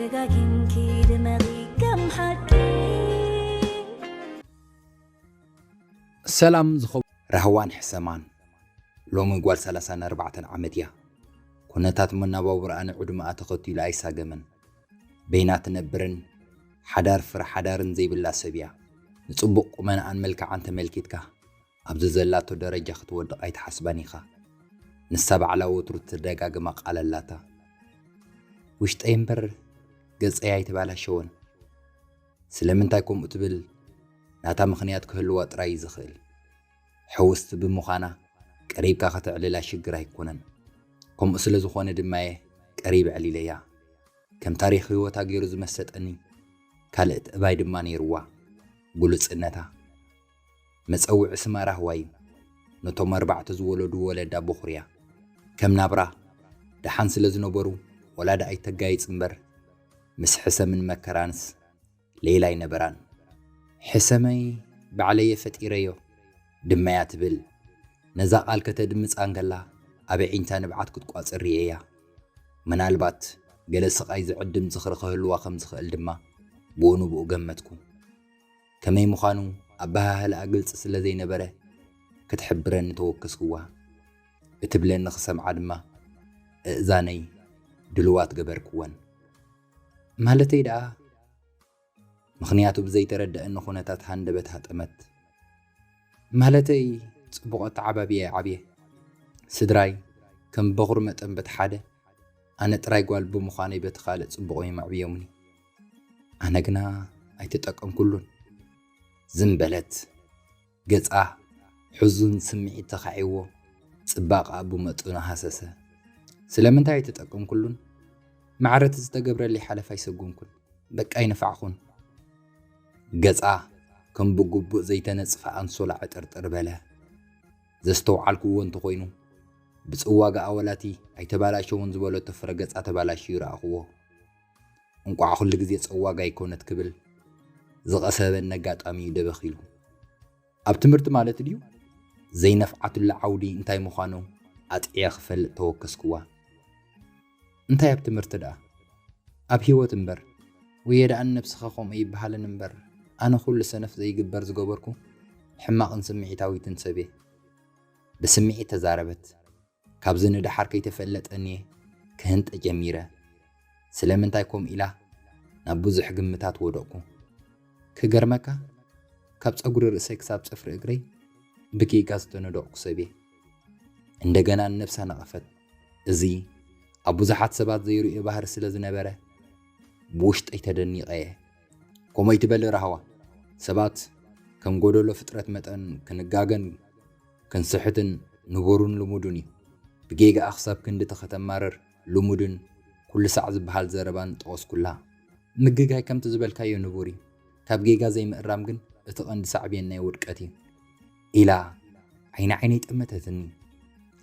ደጋጊምኪ ድመቒ ከም ሓቂ። ሰላም ዝኸ- ራህዋን ሕሰማን። ሎሚ ጓል ሰላሳን ኣርባዕተን ዓመት እያ። ኩነታት መናባብሮኣ ንዕድመኣ ተኸቲሉ ኣይሳገመን። በይና ትነብርን ሓዳር ፍረ ሓዳርን ዘይብላ ሰብ እያ። ንጽቡቕ ቁመናኣን መልክዓን ተመልኪትካ ኣብዚ ዘላቶ ደረጃ ክትወድቕ ኣይትሓስባን ኢኻ። ንሳ ባዕላ ወትሩ ትደጋግማ ቃል ኣላታ። ውሽጠይ እምበር ገጸይ ኣይተባላሸወን። ስለምንታይ ከምኡ ትብል ናታ ምኽንያት ክህልዋ ጥራይ እዩ ዝኽእል። ሕውስቲ ብምዃና ቀሪብካ ከተዕልላ ሽግር ኣይኮነን። ከምኡ ስለ ዝኾነ ድማ እየ ቀሪብ ኣዕሊለያ። ከም ታሪኽ ህይወታ ገይሩ ዝመሰጠኒ ካልእ እባይ ድማ ነይርዋ። ግሉጽነታ። መጸውዒ ስማ ራህዋ እዩ። ነቶም ኣርባዕተ ዝወለዱ ወለዳ በኹርያ። ከም ናብራ ደሓን ስለ ዝነበሩ ወላዳ ኣይተጋይጽ እምበር ምስ ሕሰምን መከራንስ ሌላ ኣይነበራን። ሕሰመይ ባዕለየ ፈጢረዮ ድማያ ትብል። ነዛ ቃል ከተድምጻ እንከላ ኣብ ኣዒንታ ንብዓት ክትቋጽር ርእየያ። ምናልባት ገለ ስቓይ ዝዕድም ዝኽሪ ክህልዋ ከም ዝኽእል ድማ ብኡ ንብኡ ገመትኩ። ከመይ ምዃኑ ኣበሃህልኣ ግልጺ ስለ ዘይነበረ ክትሕብረኒ ተወከስክዋ። እትብለኒ ክሰምዓ ድማ እእዛነይ ድልዋት ገበርክወን። ማለተይ ደኣ ምኽንያቱ ብዘይተረድኣኒ ኩነታት ሃንደበት ሃጠመት። ማለተይ ጽቡቕ ኣተዓባብያ እየ ዓብየ። ስድራይ ከም በኹሪ መጠን በቲ ሓደ ኣነ ጥራይ ጓል ብምዃነይ በቲ ካልእ ጽቡቕ እዮም ኣዕብዮምኒ። ኣነ ግና ኣይተጠቀምኩሉን። ዝም በለት። ገጻ ሕዙን ስምዒት ተኻዒዎ ጽባቐኣ ብመጠኑ ሃሰሰ። ስለምንታይ ኣይተጠቀምኩሉን? ማዕረ እቲ ዝተገብረለይ ሓለፋ ኣይሰጎምኩን። በቃ ኣይነፋዕኹን። ገጻ ከም ብግቡእ ዘይተነጽፈ ኣንሶላ ዕጥርጥር በለ። ዘስተውዓልክዎ እንተኾይኑ ብጽዋጋ ኣወላቲ ኣይተባላሸውን ዝበለቶ ፍረ ገጻ ተባላሽዩ ረኣኽዎ። እንቋዕ ኩሉ ግዜ ጸዋጋ ኣይኮነት ክብል ዝቐሰበኒ ኣጋጣሚ እዩ ደበኽ ኢሉ። ኣብ ትምህርቲ ማለት ድዩ? ዘይነፍዓትሉ ዓውዲ እንታይ ምዃኑ ኣጥዕየ ክፈልጥ ተወከስክዋ። እንታይ ኣብ ትምህርቲ ደኣ? ኣብ ህይወት እምበር። ውየ ደኣ ንነብስኻ ከምኡ ይበሃልን እምበር፣ ኣነ ኩሉ ሰነፍ ዘይግበር ዝገበርኩ ሕማቕን ስምዒታዊትን ሰብ እየ። ብስምዒት ተዛረበት። ካብዚ ንደሓር ከይተፈለጠኒ ክህንጠ ጀሚረ። ስለምንታይ ከምኡ ኢላ ናብ ብዙሕ ግምታት ወደቕኩ። ክገርመካ፣ ካብ ጸጉሪ ርእሰይ ክሳብ ጽፍሪ እግረይ ብጌጋ ዝተነደቕኩ ሰብ እየ። እንደገና ንነብሳ ነቐፈት። እዚ ኣብ ብዙሓት ሰባት ዘይርእዮ ባህሪ ስለ ዝነበረ ብውሽጠይ ተደኒቐ እየ። ከምኡ ኣይትበል ራህዋ። ሰባት ከም ጎደሎ ፍጥረት መጠን ክንጋገን ክንስሕትን ንቡርን ልሙድን እዩ። ብጌጋኣ ክሳብ ክንድቲ ከተማርር ልሙድን ኩሉ ሳዕ ዝበሃል ዘረባን ጠቐስኩላ። ምግጋይ ከምቲ ዝበልካዮ ንቡር እዩ። ካብ ጌጋ ዘይምእራም ግን እቲ ቀንዲ ሳዕቤን ናይ ውድቀት እዩ። ኢላ ዓይኒ ዓይነይ ጠመተትኒ።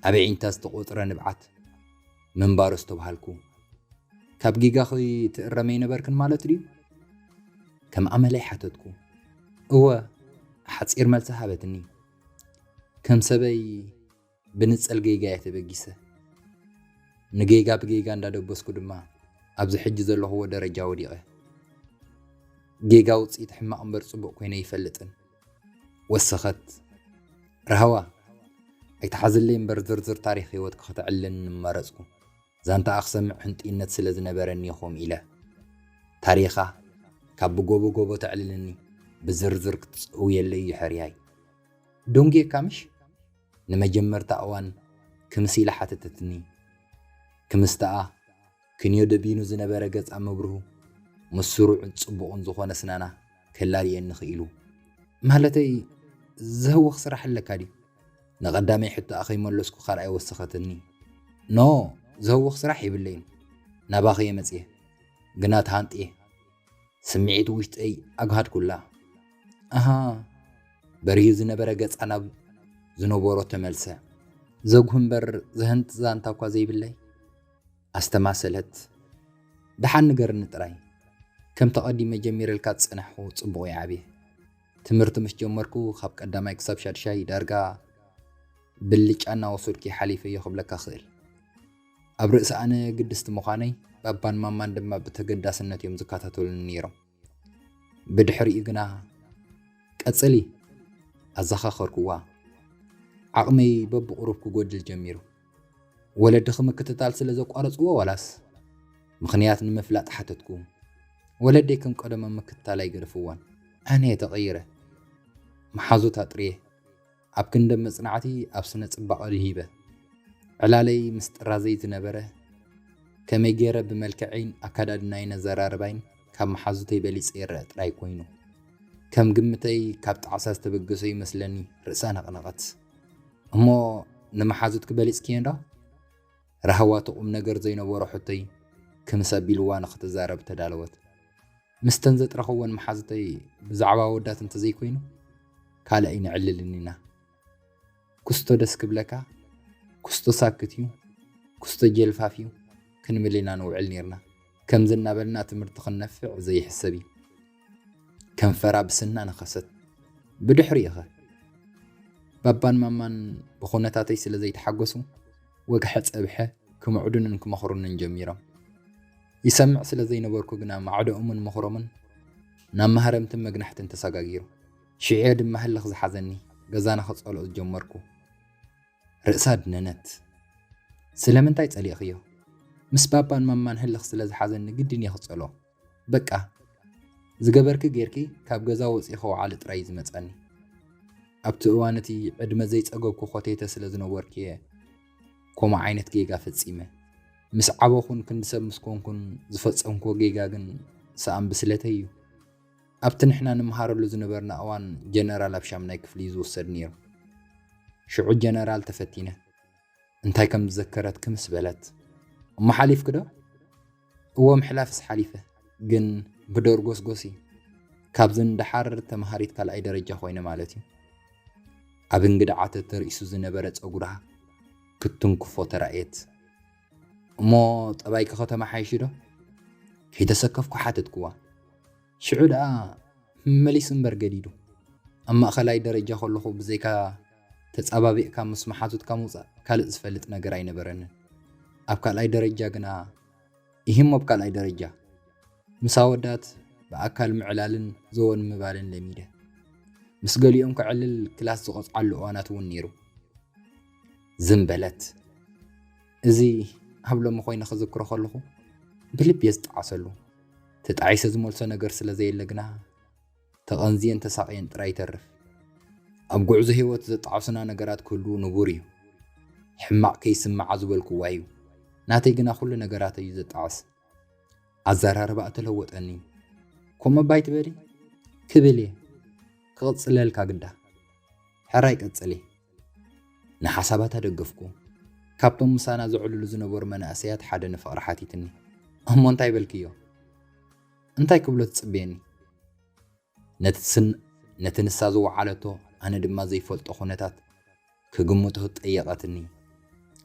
ኣብ ኣዒንታ ዝተቖጽረ ንብዓት ምንባሩ ኣስተብሃልኩ። ካብ ጌጋኺ ትእረሚ ኣይነበርክን ማለት ድዩ? ከም ኣመለይ ሓተትኩ። እወ፣ ሓጺር መልሲ ሃበትኒ። ከም ሰበይ ብንጸል ጌጋ እየ ተበጊሰ። ንጌጋ ብጌጋ እንዳደበስኩ ድማ ኣብዚ ሕጂ ዘለኹዎ ደረጃ ወዲቐ። ጌጋ ውጽኢት ሕማቕ እምበር ጽቡቕ ኮይነ ኣይፈልጥን። ወሰኸት። ራህዋ፣ ኣይትሓዝለይ እምበር ዝርዝር ታሪኽ ህይወትኪ ከተዕልልኒ ምመረጽኩ። ዛንታኣ ክሰምዕ ህንጥይነት ስለ ዝነበረኒ እዩ ከምኡ ኢለ። ታሪኻ ካብ ብጎቦ ጎቦ ተዕልልኒ ብዝርዝር ክትጽውየለይ እዩ ሕርያይ። ደንጉየካ ምሽ? ንመጀመርታ እዋን ክምስ ኢላ ሓተተትኒ። ክምስተኣ ክንዮ ደቢኑ ዝነበረ ገጻ መብርሁ ምስ ስሩዕን ጽቡቕን ዝኾነ ስናና ከላልየኒ ኽኢሉ። ማለተይ ዘህውኽ ስራሕ ኣለካ ድዩ? ንቐዳመይ ሕቶኣ ከይመለስኩ ካልኣይ ወሰኸትኒ። ኖ፣ ዘህውኽ ስራሕ የብለይን። ናባኺ እየ መጽየ። ግና ተሃንጥየ። ስምዒት ውሽጠይ ኣግሃድኩላ። ኣሃ፣ በሪሁ ዝነበረ ገጻ ናብ ዝነበሮ ተመልሰ። ዘጉህ እምበር ዘህንጥ ዛንታ እኳ ዘይብለይ። ኣስተማሰለት። ደሓን ንገርኒ ጥራይ። ከምቲ ቀዲመ ጀሚረልካ ዝጸናሕኩ ጽቡቕ ይዓብየ። ትምህርቲ ምስ ጀመርኩ ካብ ቀዳማይ ክሳብ ሻድሻይ ዳርጋ ብልጫ እናወሰድኩ ሓሊፈዮ ክብለካ ክእል። ኣብ ርእሲ ኣነ ግድስቲ ምዃነይ ባባን ማማን ድማ ብተገዳስነት እዮም ዝከታተሉኒ ነይሮም። ብድሕሪኡ ግና "ቀጽሊ" ኣዘኻኸርኩዋ። ዓቕመይ በብቑሩብ ክጎድል ጀሚሩ። ወለድኺ ምክትታል ስለ ዘቋረጽዎ ዋላስ? ምኽንያት ንምፍላጥ ሓተትኩ። ወለደይ ከም ቀደሞም ምክትታል ኣይገደፍዎን። ኣነ እየ ተቐይረ። መሓዙት ኣጥርየ። ኣብ ክንዲ መጽናዕቲ ኣብ ስነ ጽባቐ ድሂበ። ዕላለይ ምስ ጥራዘይ ዝነበረ፣ ከመይ ገይረ ብመልክዐይን ኣከዳድናይን ኣዘራርባይን ካብ መሓዙተይ በሊጸ ይረአ ጥራይ ኮይኑ። ከም ግምተይ ካብ ጣዕሳ ዝተበገሰ ይመስለኒ ርእሳ ነቕነቐት። "እሞ ንመሓዙትኪ በሊጽክየን ዶ?" ራህዋ እቲ ቁም ነገር ዘይነበሮ ሕቶይ ክምስ ኣቢልዋ ንኽትዛረብ ተዳለወት። "ምስተን ዘጥረኽወን መሓዙተይ ብዛዕባ ኣወዳት እንተዘይኮይኑ ካልእ ኣይነዕልልን ኢና። ኩስቶ ደስ ክብለካ፣ ኩስቶ ሳክት እዩ፣ ኩስቶ ጀልፋፍ እዩ ክንብል ኢና ንውዕል ኔርና። ከምዚ እናበልና ትምህርቲ ክንነፍዕ ዘይሕሰብ እዩ።" ከንፈራ ብስና ነኸሰት። "ብድሕሪኡኸ?" ባባን ማማን ብኹነታተይ ስለ ዘይተሓገሱ፣ ወግሐ ጸብሐ ክምዕዱንን ክመኽሩንን ጀሚሮም። ይሰምዕ ስለ ዘይነበርኩ ግና ማዕዶኦምን ምኽሮምን ናብ ማህረምትን መግናሕትን ተሰጋጊሩ። ሽዑ ድማ ህልኽ ዝሓዘኒ፣ ገዛና ክጸልኦ ዝጀመርኩ። ርእሳ ኣድነነት። "ስለምንታይ ጸሊእኽዮ?" "ምስ ባባን ማማን ህልኽ ስለ ዝሓዘኒ ግድን እየ ክጸልኦ። በቃ፣ ዝገበርኪ ጌርኪ ካብ ገዛ ወጺኺ ውዓሊ ጥራይ እዩ ዝመጸኒ። ኣብቲ እዋን እቲ ዕድመ ዘይጸገብኩ ኮቴተ ስለ ዝነበርኩ እየ ከምኡ ዓይነት ጌጋ ፈጺመ። ምስ ዓበኹን ክንዲ ሰብ ምስ ኮንኩን ዝፈጸምክዎ ጌጋ ግን ሰኣን ብስለተይ እዩ። ኣብቲ ንሕና ንመሃረሉ ዝነበርና እዋን ጀነራል ኣብ ሻምናይ ክፍሊ እዩ ዝውሰድ ነይሩ። ሽዑ ጀነራል ተፈቲነ። እንታይ ከም ዝዘከረት ክምስ በለት። "እሞ ሓሊፍኪ ዶ?" "እዎ፣ ምሕላፍስ ሓሊፈ፣ ግን ብደርጎስጎስ እዩ። ካብዚ ንደሓር ተምሃሪት ካልኣይ ደረጃ ኮይነ ማለት እዩ።" ኣብ እንግድዓ ተተርኢሱ ዝነበረ ጸጉራ ክትንክፎ ተራእየት። "እሞ ጠባይኪ ከተመሓይሺ ዶ?" ከይተሰከፍኩ ሓተትክዋ። ሽዑ ደኣ መሊሱ እምበር ገዲዱ። ኣብ ማእኸላይ ደረጃ ከለኹ ብዘይካ ተጻባቢቕካ ምስ መሓዙትካ ምውጻእ ካልእ ዝፈልጥ ነገር ኣይነበረንን። ኣብ ካልኣይ ደረጃ ግና፣ ይህም ኣብ ካልኣይ ደረጃ፣ ምስ ኣወዳት ብኣካል ምዕላልን ዘወን ምባልን ለሚደ። ምስ ገሊኦም ክዕልል ክላስ ዝቐጽዓሉ እዋናት እውን ነይሩ። ዝም በለት። እዚ ኣብ ሎሚ ኮይነ ክዝክሮ ከለኹ ብልቢ እየ ዝጠዓሰሉ። ተጣዒሰ ዝመልሶ ነገር ስለ ዘየለ ግና ተቐንዝየን ተሳቕየን ጥራይ ይተርፍ። ኣብ ጉዕዞ ህይወት ዘጣዕሱና ነገራት ክህልዉ ንቡር እዩ። ሕማቕ ከይስምዓ ዝበልክዋ እዩ። ናተይ ግና ኩሉ ነገራት እዩ ዘጣዕስ። ኣዘራርባኣ ተለወጠኒ። ከምኡ እባ ኣይትበሊ ክብል እየ። ክቕጽለልካ ግዳ። ሕራይ ቀጽሊ። ንሓሳባታ ደገፍኩ። ካብቶም ምሳና ዝዕልሉ ዝነበሩ መናእሰያት ሓደ ንፍቕሪ ሓቲትኒ። እሞ እንታይ በልክዮ? እንታይ ክብሎ ትጽበየኒ? ነቲ ስን-፣ ነቲ ንሳ ዝወዓለቶ ኣነ ድማ ዘይፈልጦ ኩነታት ክግምቶ ጠየቐትኒ።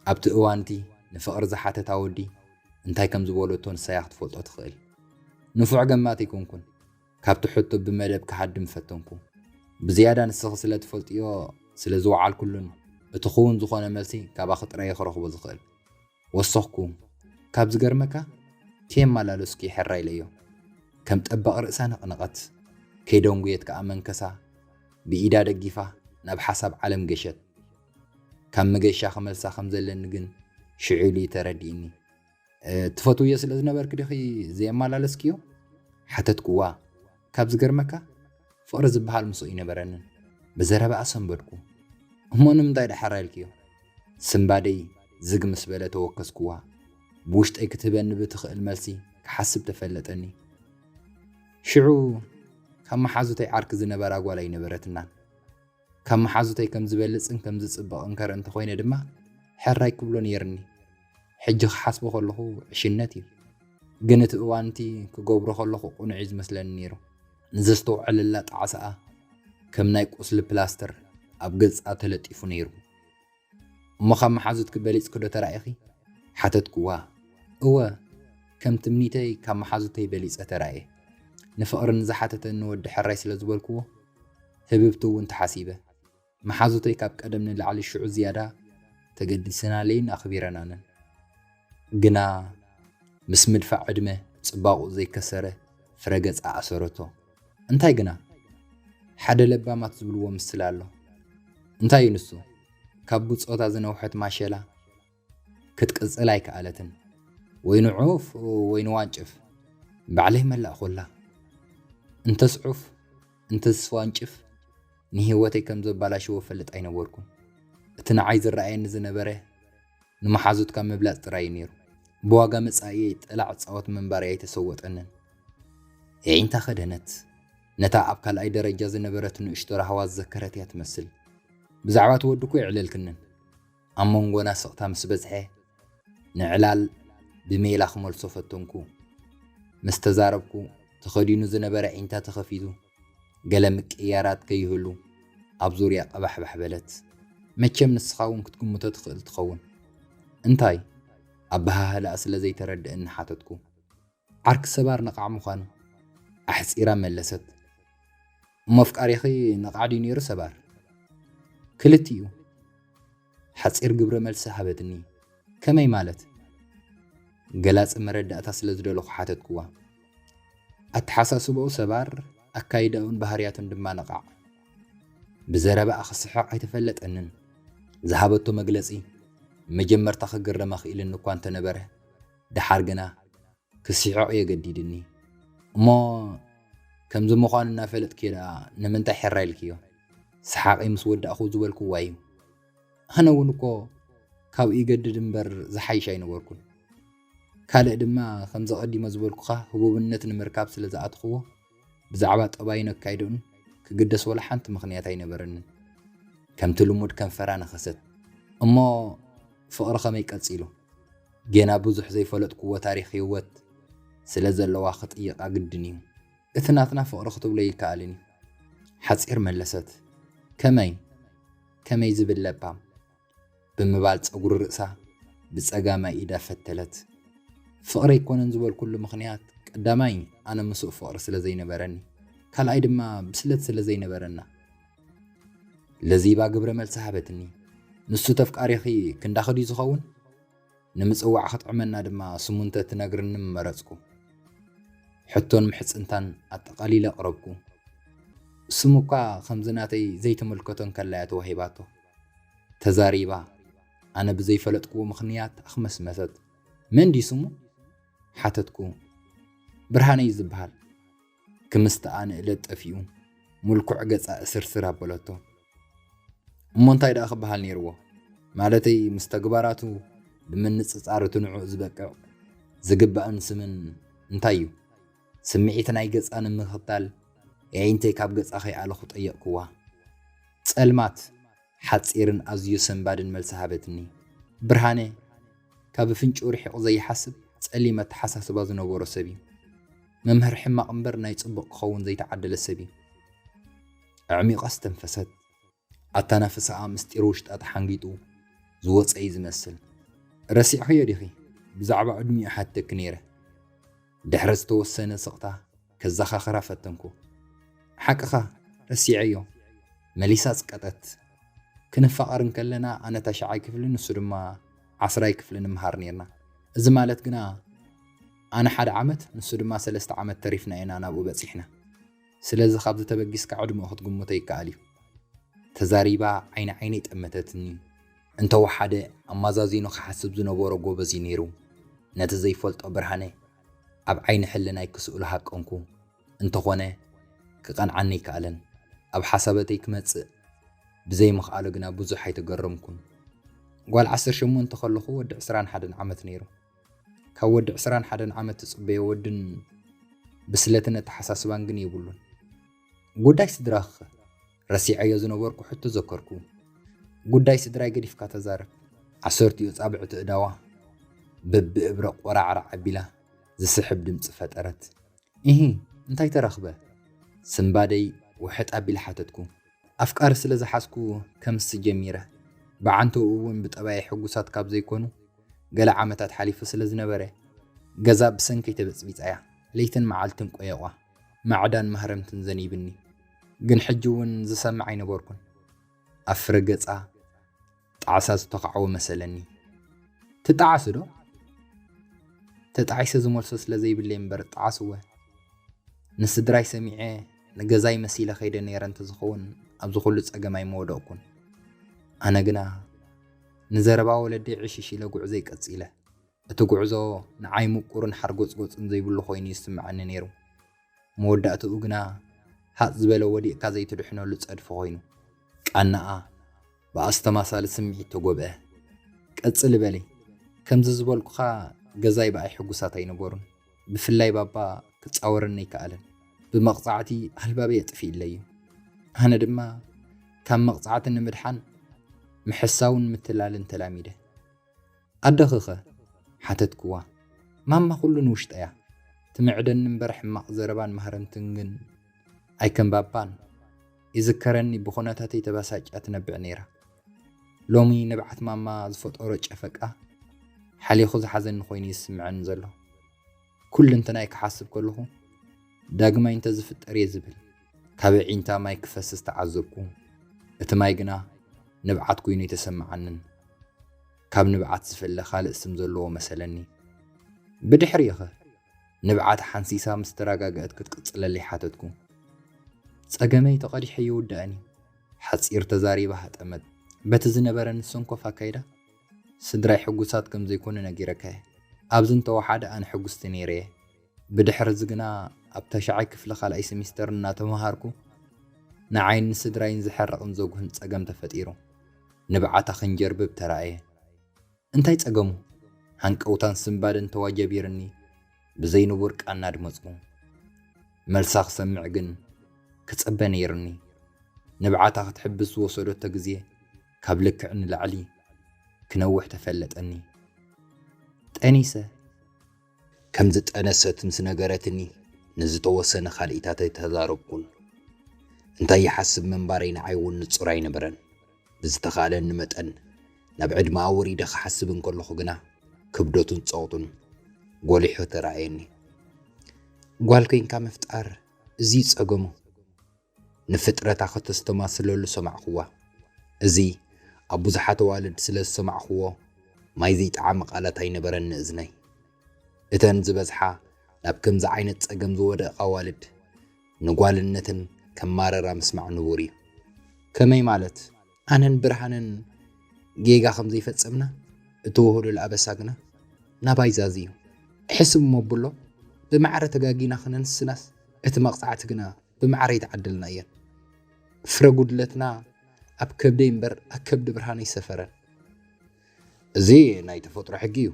ኣብቲ እዋንቲ ንፍቕሪ ዝሓተታ ወዲ እንታይ ከም ዝበለቶ ንሳያ ክትፈልጦ ትኽእል። ንፉዕ ገማቲ ኣይኮንኩን። ካብቲ ሕቶ ብመደብ ክሃድም ፈተንኩ። ብዝያዳ ንስኺ ስለ ትፈልጥዮ ስለ ዝወዓልኩሉን እቲ ክውን ዝኾነ መልሲ ካባኺ ጥራይ እየ ክረኽቦ ዝኽእል። ወሰኽኩ። ካብ ዝገርመካ ከየመላለስኩ ሕራይ ኢለዮ። ከም ጠባቕ ርእሳ ነቕነቐት። ከይደንጉየት ከኣ መንከሳ ብኢዳ ደጊፋ ናብ ሓሳብ ዓለም ገሸት። ካብ መገሻ ክመልሳ ከም ዘለኒ ግን ሽዑ ኢሉ እዩ ተረዲእኒ። "እ፣ ትፈትውዮ ስለ ዝነበርኪ ዲኺ ዘየመላለስክዮ?" ሓተትክዋ። ካብ ዝገርመካ ፍቕሪ ዝበሃል ምስኡ ኣይነበረንን። ብዘረባኣ ሰንበድኩ። "እሞ ንምንታይ ደሓር ኣልክዮ?" ስንባደይ ዝግ ምስ በለ ተወከስክዋ። ብውሽጠይ ክትህበኒ ብትኽእል መልሲ ክሓስብ ተፈለጠኒ። ሽዑ ካብ መሓዙተይ ዓርኪ ዝነበራ ጓል ኣይነበረትናን። ካብ መሓዙተይ ከም ዝበልጽን ከም ዝጽበቕን ከርኢ እንተኾይነ ድማ ሕራይ ክብሎ ነይርኒ። ሕጂ ክሓስቦ ከለኹ ዕሽነት እዩ። ግን እቲ እዋን እቲ ክገብሮ ከለኹ ቅኑዕ እዩ ዝመስለኒ ነይሩ። ንዘስተውዕለላ ጣዕሳኣ ከም ናይ ቁስሊ ፕላስተር ኣብ ገጻ ተለጢፉ ነይሩ። "እሞ ካብ መሓዙትኪ በሊጽኪ ዶ ተራኢኺ?" ሓተትክዋ። "እወ፣ ከም ትምኒተይ ካብ መሓዙተይ በሊጸ ተራእየ። ንፍቕሪ ንዝሓተተኒ ወዲ ሕራይ ስለ ዝበልክዎ፣ ህብብቲ እውን ተሓሲበ። መሓዙተይ ካብ ቀደም ንላዕሊ ሽዑ ዝያዳ ተገዲሰናለይን ኣኽቢረናንን። ግና ምስ ምድፋእ ዕድመ ጽባቑ ዘይከሰረ ፍረ ገጻ ኣሰረቶ። እንታይ ግና? ሓደ ለባማት ዝብልዎ ምስላ ኣሎ። እንታይ እዩ ንሱ? ካብ ብጾታ ዝነውሐት ማሸላ ክትቅጽል ኣይከኣለትን። ወይ ንዑፍ ወይ ንዋንጭፍ። ባዕለይ መላእኹላ። እንተስ ዑፍ እንተስ ዋንጭፍ ንህይወተይ ከም ዘባላሽዎ ፈልጥ ኣይነበርኩን። እቲ ንዓይ ዝረኣየኒ ዝነበረ ንመሓዙትካ ምብላጽ ጥራይ እዩ ነይሩ። ብዋጋ መጻኢየይ ጠላዕ ጻወት ምንባረይ ኣይተሰወጠንን። የዒንታ ከደነት። ነታ ኣብ ካልኣይ ደረጃ ዝነበረት ንእሽቶ ራህዋ ዝዘከረት እያ ትመስል። ብዛዕባ እቲ ወዲ እኮ የዕለልክንን። ኣብ መንጎና ስቕታ ምስ በዝሐ ንዕላል ብሜላ ክመልሶ ፈተንኩ። ምስ ተዛረብኩ ተኸዲኑ ዝነበረ ዒንታ ተኸፊቱ ገለ ምቅይያራት ከይህሉ ኣብ ዙርያ ቀባሕባሕ በለት። መቸም ንስኻ እውን ክትግምቶ ትኽእል ትኸውን። እንታይ? ኣበሃህላኣ ስለ ዘይተረድእኒ ሓተትኩ። ዓርኪ ሰባር ነቓዕ ምዃኑ ኣሕጺራ መለሰት። እሞ ኣፍቃሪኺ ነቓዕ ድዩ ነይሩ ሰባር? ክልቲኡ። ሓጺር ግብረ መልሲ ሃበትኒ። ከመይ ማለት? ገላጺ መረዳእታ ስለ ዝደለኹ ሓተትክዋ። ኣተሓሳስባኡ ሰባር፣ ኣካይዳኡን ባህርያቱን ድማ ነቓዕ። ብዘረባኣ ክስሕቕ ኣይተፈለጠንን። ዝሃበቶ መግለጺ መጀመርታ ክግረም ኣኽኢልኒ እኳ እንተነበረ፣ ደሓር ግና ክስሕቕ የገዲድኒ። እሞ ከምዚ ምዃኑ እናፈለጥክዮ ደኣ ንምንታይ ሕራ ኢልክዮ? ሰሓቂ ምስ ወዳእኹ ዝበልክዋ እዩ። ኣነ እውን እኮ ካብኡ ይገድድ እምበር ዝሓይሽ ኣይነበርኩን። ካልእ ድማ ከምዚ ቀዲመ ዝበልኩኻ ህቡብነት ንምርካብ ስለ ዝኣትኽዎ ብዛዕባ ጠባይን ኣካይድኡን ክግደስ ወላ ሓንቲ ምኽንያት ኣይነበረንን። ከምቲ ልሙድ ከንፈራ ነኸሰት። እሞ ፍቕሪ ከመይ ቀጺሉ? ጌና ብዙሕ ዘይፈለጥክዎ ታሪኽ ህይወት ስለ ዘለዋ ክጥይቓ ግድን እዩ። እቲ ናትና ፍቕሪ ክትብሎ ይከኣልን እዩ። ሓጺር መለሰት። ከመይ? ከመይ ዝብል ለባም? ብምባል ጸጉሪ ርእሳ ብጸጋማይ ኢዳ ፈተለት። ፍቕሪ ኣይኮነን ዝበልኩሉ ምኽንያት ቀዳማይ ኣነ ምስኡ ፍቕሪ ስለ ዘይነበረኒ፣ ካልኣይ ድማ ብስለት ስለ ዘይነበረና። ለዚባ ግብረ መልሲ ሃበትኒ። ንሱ ተፍቃሪኺ ክንዳኺ ድዩ ዝኸውን? ንምጽዋዕ ክጥዕመና ድማ ስሙ እንተ ትነግርኒ ምመረጽኩ። ሕቶን ምሕጽንታን ኣጠቓሊለ ኣቕረብኩ። ስሙ እኳ ከምዚ ናተይ ዘይተመልከቶ እንከላ እያ ተዋሂባቶ። ተዛሪባ፣ ኣነ ብዘይፈለጥክዎ ምኽንያት ኣኽመስመሰት። መን ድዩ ስሙ? ሓተትኩ። ብርሃነ እዩ ዝበሃል። ክምስተኣ ንእለት ጠፊኡ፣ ምልኩዕ ገጻ እስርስር ኣበለቶ። እሞ እንታይ ደኣ ክበሃል ነይርዎ? ማለተይ ምስ ተግባራቱ ብምንጽጻር እቲ ንዕኡ ዝበቅዕ ዝግባእን ስምን እንታይ እዩ? ስምዒት ናይ ገጻ ንምኽታል የዒንተይ ካብ ገጻ ከይኣለኹ ጠየቕክዋ። ጸልማት፣ ሓጺርን ኣዝዩ ሰንባድን መልሲ ሃበትኒ። ብርሃነ፣ ካብ ኣፍንጭኡ ርሒቑ ዘይሓስብ ጸሊም ኣተሓሳስባ ዝነበሮ ሰብ እዩ። መምህር ሕማቕ እምበር ናይ ጽቡቕ ክኸውን ዘይተዓደለ ሰብ እዩ። ኣዕሚቓ ኣስተንፈሰት። ኣተናፍሳኣ ምስጢር ውሽጣ ተሓንጊጡ ዝወጸ እዩ ዝመስል። ረሲዕኽዮ ዲኺ? ብዛዕባ ዕድሚኡ ሓተኪ ነይረ። ድሕሪ ዝተወሰነ ስቕታ ከዘኻኽራ ፈተንኩ። ሓቅኻ፣ ረሲዐዮ። መሊሳ ኣጽቀጠት። ክንፋቐር እንከለና ኣነ ታሽዓይ ክፍሊ ንሱ ድማ ዓስራይ ክፍሊ ንምሃር ኔርና። እዚ ማለት ግና ኣነ ሓደ ዓመት ንሱ ድማ ሰለስተ ዓመት ተሪፍና ኢና ናብኡ በጺሕና። ስለዚ ካብዚ ተበጊስካ ዕድመኡ ክትግምቶ ይከኣል እዩ። ተዛሪባ ዓይኒ ዓይነይ ጠመተትኒ። እንተወሓደ ኣማዛዚኑ ክሓስብ ዝነበሮ ጎበዝ እዩ ነይሩ። ነቲ ዘይፈልጦ ብርሃነ ኣብ ዓይኒ ሕልናይ ክስእሎ ሃቀንኩ። እንተኾነ ክቐንዓኒ ኣይከኣለን። ኣብ ሓሳባተይ ክመጽእ ብዘይምኽኣሉ ግና ብዙሕ ኣይተገረምኩን። ጓል ዓሰርተ ሸሞንተ ከለኹ ወዲ ዕስራን ሓደን ዓመት ነይሩ። ካብ ወዲ ዕስራን ሓደን ዓመት ትጽበዮ ወድን ብስለትን ኣተሓሳስባን ግን የብሉን። ጉዳይ ስድራኽ ረሲዐዮ ዝነበርኩ ሕቶ ዘከርኩ። ጉዳይ ስድራይ ገዲፍካ ተዛረብ። ዓሰርቲኡ ጻብዕቲ እዳዋ በብእብረ ቆራዕራዕ ኣቢላ ዝስሕብ ድምጺ ፈጠረት። ኢሂ፣ እንታይ ተረኽበ? ስንባደይ ውሕጥ ኣቢለ ሓተትኩ። ኣፍቃሪ ስለ ዝሓዝኩ ከምሲ ጀሚረ። ብዓንተኡ እውን ብጠባየይ ሕጉሳት ካብ ዘይኮኑ ገለ ዓመታት ሓሊፉ ስለ ዝነበረ፣ ገዛ ብሰንከይ ተበጽቢጻ እያ። ለይትን መዓልትን ቆየቋ፣ ማዕዳን ማህረምትን ዘኒብኒ። ግን ሕጂ እውን ዝሰምዕ ኣይነበርኩን። ኣብ ፍረ ገጻ ጣዕሳ ዝተኻዕወ መሰለኒ። ትጠዓስ ዶ? ተጣዒሰ ዝመልሶ ስለ ዘይብለይ እምበር ጣዓስወ። ንስድራይ ሰሚዐ ንገዛይ መሲለ ከይደ ነይረ እንተዝኸውን ኣብዚ ኩሉ ጸገም ኣይምወደቕኩን። ኣነ ግና ንዘረባ ወለደይ ዕሽሽ ኢለ ጉዕዞይ ቀጺለ። እቲ ጉዕዞ ንዓይ ምቁርን ሓርጎጽጎጽን ዘይብሉ ኮይኑ ይስምዓኒ ነይሩ። መወዳእትኡ ግና ሃጽ ዝበለ ወዲቕካ ዘይትድሕነሉ ጸድፊ ኮይኑ። ቃናኣ ብኣስተማሳሊ ስምዒት ተጎብአ። ቀጽሊ በሊ። ከምዚ ዝበልኩኻ ገዛይ ብኣይ ሕጉሳት ኣይነበሩን። ብፍላይ ባባ ክጻወረኒ ኣይከኣለን። ብመቕጻዕቲ ኣልባበይ ኣጥፊእለይ እዩ። ኣነ ድማ ካብ መቕጻዕቲ ንምድሓን ምሕሳውን ምትላልን ተላሚደ። ኣደኺኸ? ሓተትክዋ። ማማ ኩሉ ንውሽጠያ። ትምዕደኒ እምበር ሕማቕ ዘረባን ማህረምትን ግን ኣይከም ባባን። ይዝከረኒ ብኹነታተይ ተባሳጫ ትነብዕ ነይራ። ሎሚ ንብዓት ማማ ዝፈጠሮ ጨፈቃ ሓሊኹ ዝሓዘኒ ኮይኑ ይስምዐኒ ዘሎ። ኩልንትናይ ክሓስብ ከለኹ ዳግማይ እንተዝፍጠር እየ ዝብል። ካብ ኣዒንታ ማይ ክፈስስ ተዓዘብኩ። እቲ ማይ ግና ንብዓት ኮይኑ ኣይተሰምዓንን። ካብ ንብዓት ዝፈለ ካልእ ስም ዘለዎ መሰለኒ። ብድሕሪ'ኸ? ንብዓት ሓንሲሳ ምስ ተረጋግአት ክትቅጽለለይ ሓተትኩ። ጸገመይ ተቐዲሐ ይውዳእን እዩ። ሓጺር ተዛሪባ ሃጠመት። በቲ ዝነበረኒ ሰንኮፍ ኣካይዳ ስድራይ ሕጉሳት ከም ዘይኮኑ ነጊረካ እየ። ኣብዚ እንተወሓደ ኣነ ሕጉስቲ ነይረ እየ። ብድሕሪ እዚ ግና ኣብ ተሽዓይ ክፍሊ ካልኣይ ሰሚስተር እናተመሃርኩ ንዓይን ንስድራይን ዘሕርቕን ዘጉህን ጸገም ተፈጢሩ። ንብዓታ ክንጀርብብ ተራእየ። እንታይ ጸገሙ? ሃንቀውታን ስንባደን ተዋጀቢርኒ ብዘይ ንቡር ቃና ኣድመጽኩ። መልሳ ክሰምዕ ግን ክጽበ ነይርኒ። ንብዓታ ክትሕብስ ዝወሰደቶ ግዜ ካብ ልክዕ ንላዕሊ ክነውሕ ተፈለጠኒ። ጠኒሰ። ከም ዝጠነሰት ምስ ነገረትኒ ንዝተወሰነ ካልኢታተይ ተዛረብኩን። እንታይ ይሓስብ ምንባረይ ንዓይ እውን ንጹር ኣይነበረን። ብዝተኻእለኒ መጠን ናብ ዕድመኣ ወሪደ ክሓስብ እንከለኹ ግና ክብደቱን ጸቕጡን ጎሊሑ ተራእየኒ። ጓል ኮይንካ ምፍጣር እዚ ጸገሙ። ንፍጥረታ ከተስተማስለሉ ሰማዕክዋ። እዚ ኣብ ብዙሓት ኣዋልድ ስለ ዝሰማዕክዎ ማይ ዘይጠዓመ ቃላት ኣይነበረን ንእዝነይ። እተን ዝበዝሓ ናብ ከምዚ ዓይነት ጸገም ዝወደቓ ኣዋልድ ንጓልነተን ከማርራ ምስማዕ ንቡር እዩ። ከመይ ማለት? ኣነን ብርሃንን ጌጋ ከም ዘይፈጸምና፣ እቲ ውህሉል ኣበሳ ግና ናባይ ዛዝዩ። ሕስብ እሞ ኣብሎ፣ ብማዕረ ተጋጊና ክነንስናስ፣ እቲ መቕጻዕቲ ግና ብማዕረ ኣይተዓደልናዮን። ፍረ ጉድለትና ኣብ ከብደይ እምበር ኣብ ከብዲ ብርሃን ኣይሰፈረን። እዚ ናይ ተፈጥሮ ሕጊ እዩ።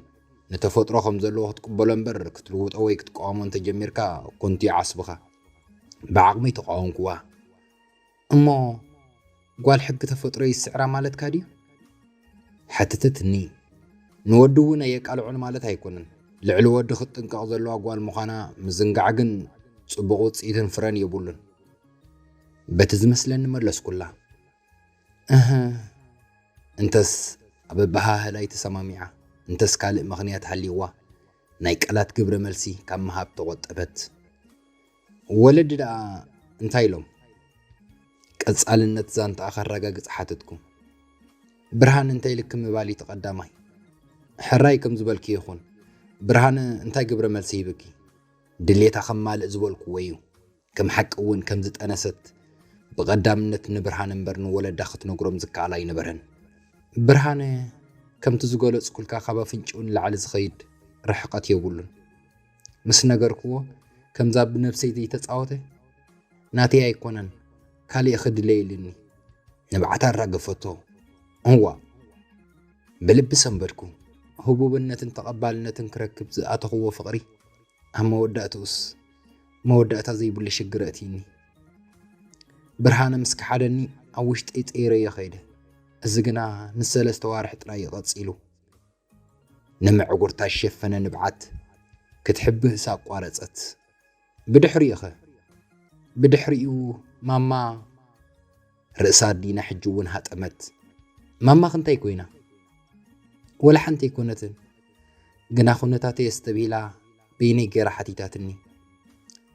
ንተፈጥሮ ከም ዘለዎ ክትቅበሎ እምበር ክትልውጦ ወይ ክትቃወሞ እንተጀሚርካ ኮንቱ እዩ ዓስብኻ። ብዓቕመይ ተቃወምክዋ። እሞ ጓል ሕጊ ተፈጥሮ ይስዕራ ማለትካ ድዩ? ሓተተትኒ። ንወዲ እውን ኣየቃልዑን ማለት ኣይኮነን። ልዕሊ ወዲ ክትጥንቀቕ ዘለዋ ጓል ምዃና ምዝንጋዕ ግን ጽቡቕ ውጽኢትን ፍረን የብሉን። በቲ ዝመስለኒ መለስኩላ። እህ፣ እንተስ ኣብ ኣበሃህላይ ተሰማሚዓ፣ እንተስ ካልእ ምኽንያት ሃልይዋ፣ ናይ ቃላት ግብረ መልሲ ካብ ምሃብ ተቖጠበት። ወለዲ ደኣ እንታይ ኢሎም? ቀጻልነት ዛንታኣ ከረጋግጽ ሓተትኩ። ብርሃን እንታይ ኢልኪ ምባል እዩ እቲ ቀዳማይ። ሕራይ ከም ዝበልኪ ይኹን። ብርሃን እንታይ ግብረ መልሲ ሂብኪ? ድሌታ ከማልእ ዝበልክዎ እዩ። ከም ሓቂ እውን ከም ዝጠነሰት ብቐዳምነት ንብርሃን እምበር ንወለዳ ክትነግሮም ዝከኣል ኣይነበረን። ብርሃነ ከምቲ ዝገለጽኩልካ ካብ ኣፍንጭኡ ንላዕሊ ዝኸይድ ርሕቐት የብሉን። ምስ ነገርክዎ ከምዛ ብነብሰይ ዘይተጻወተ ናተይ ኣይኮነን፣ ካልእ ክድለ ኢሉኒ። ንብዓት ኣራገፈቶ። እዋ ብልቢ ሰንበድኩ። ህቡብነትን ተቐባልነትን ክረክብ ዝኣተኽዎ ፍቕሪ ኣብ መወዳእትኡስ መወዳእታ ዘይብሉ ሽግር ኣእትዩኒ። ብርሃነ ምስ ከሓደኒ ኣብ ውሽጠይ ጸይረዮ ከይደ። እዚ ግና ንሰለስተ ዋርሕ ጥራይ እዩ ቀጺሉ። ንምዕጉርታ ዝሸፈነ ንብዓት ክትሕብህስ ኣቋረጸት። ብድሕሪኡኸ? ብድሕሪኡ ማማ ርእሳ ኣዲና ሕጂ እውን ሃጠመት። ማማኽ እንታይ ኮይና? ወላ ሓንቲ ኣይኮነትን። ግና ኩነታተይ ኣስተብሂላ በይነይ ገይራ ሓቲታትኒ።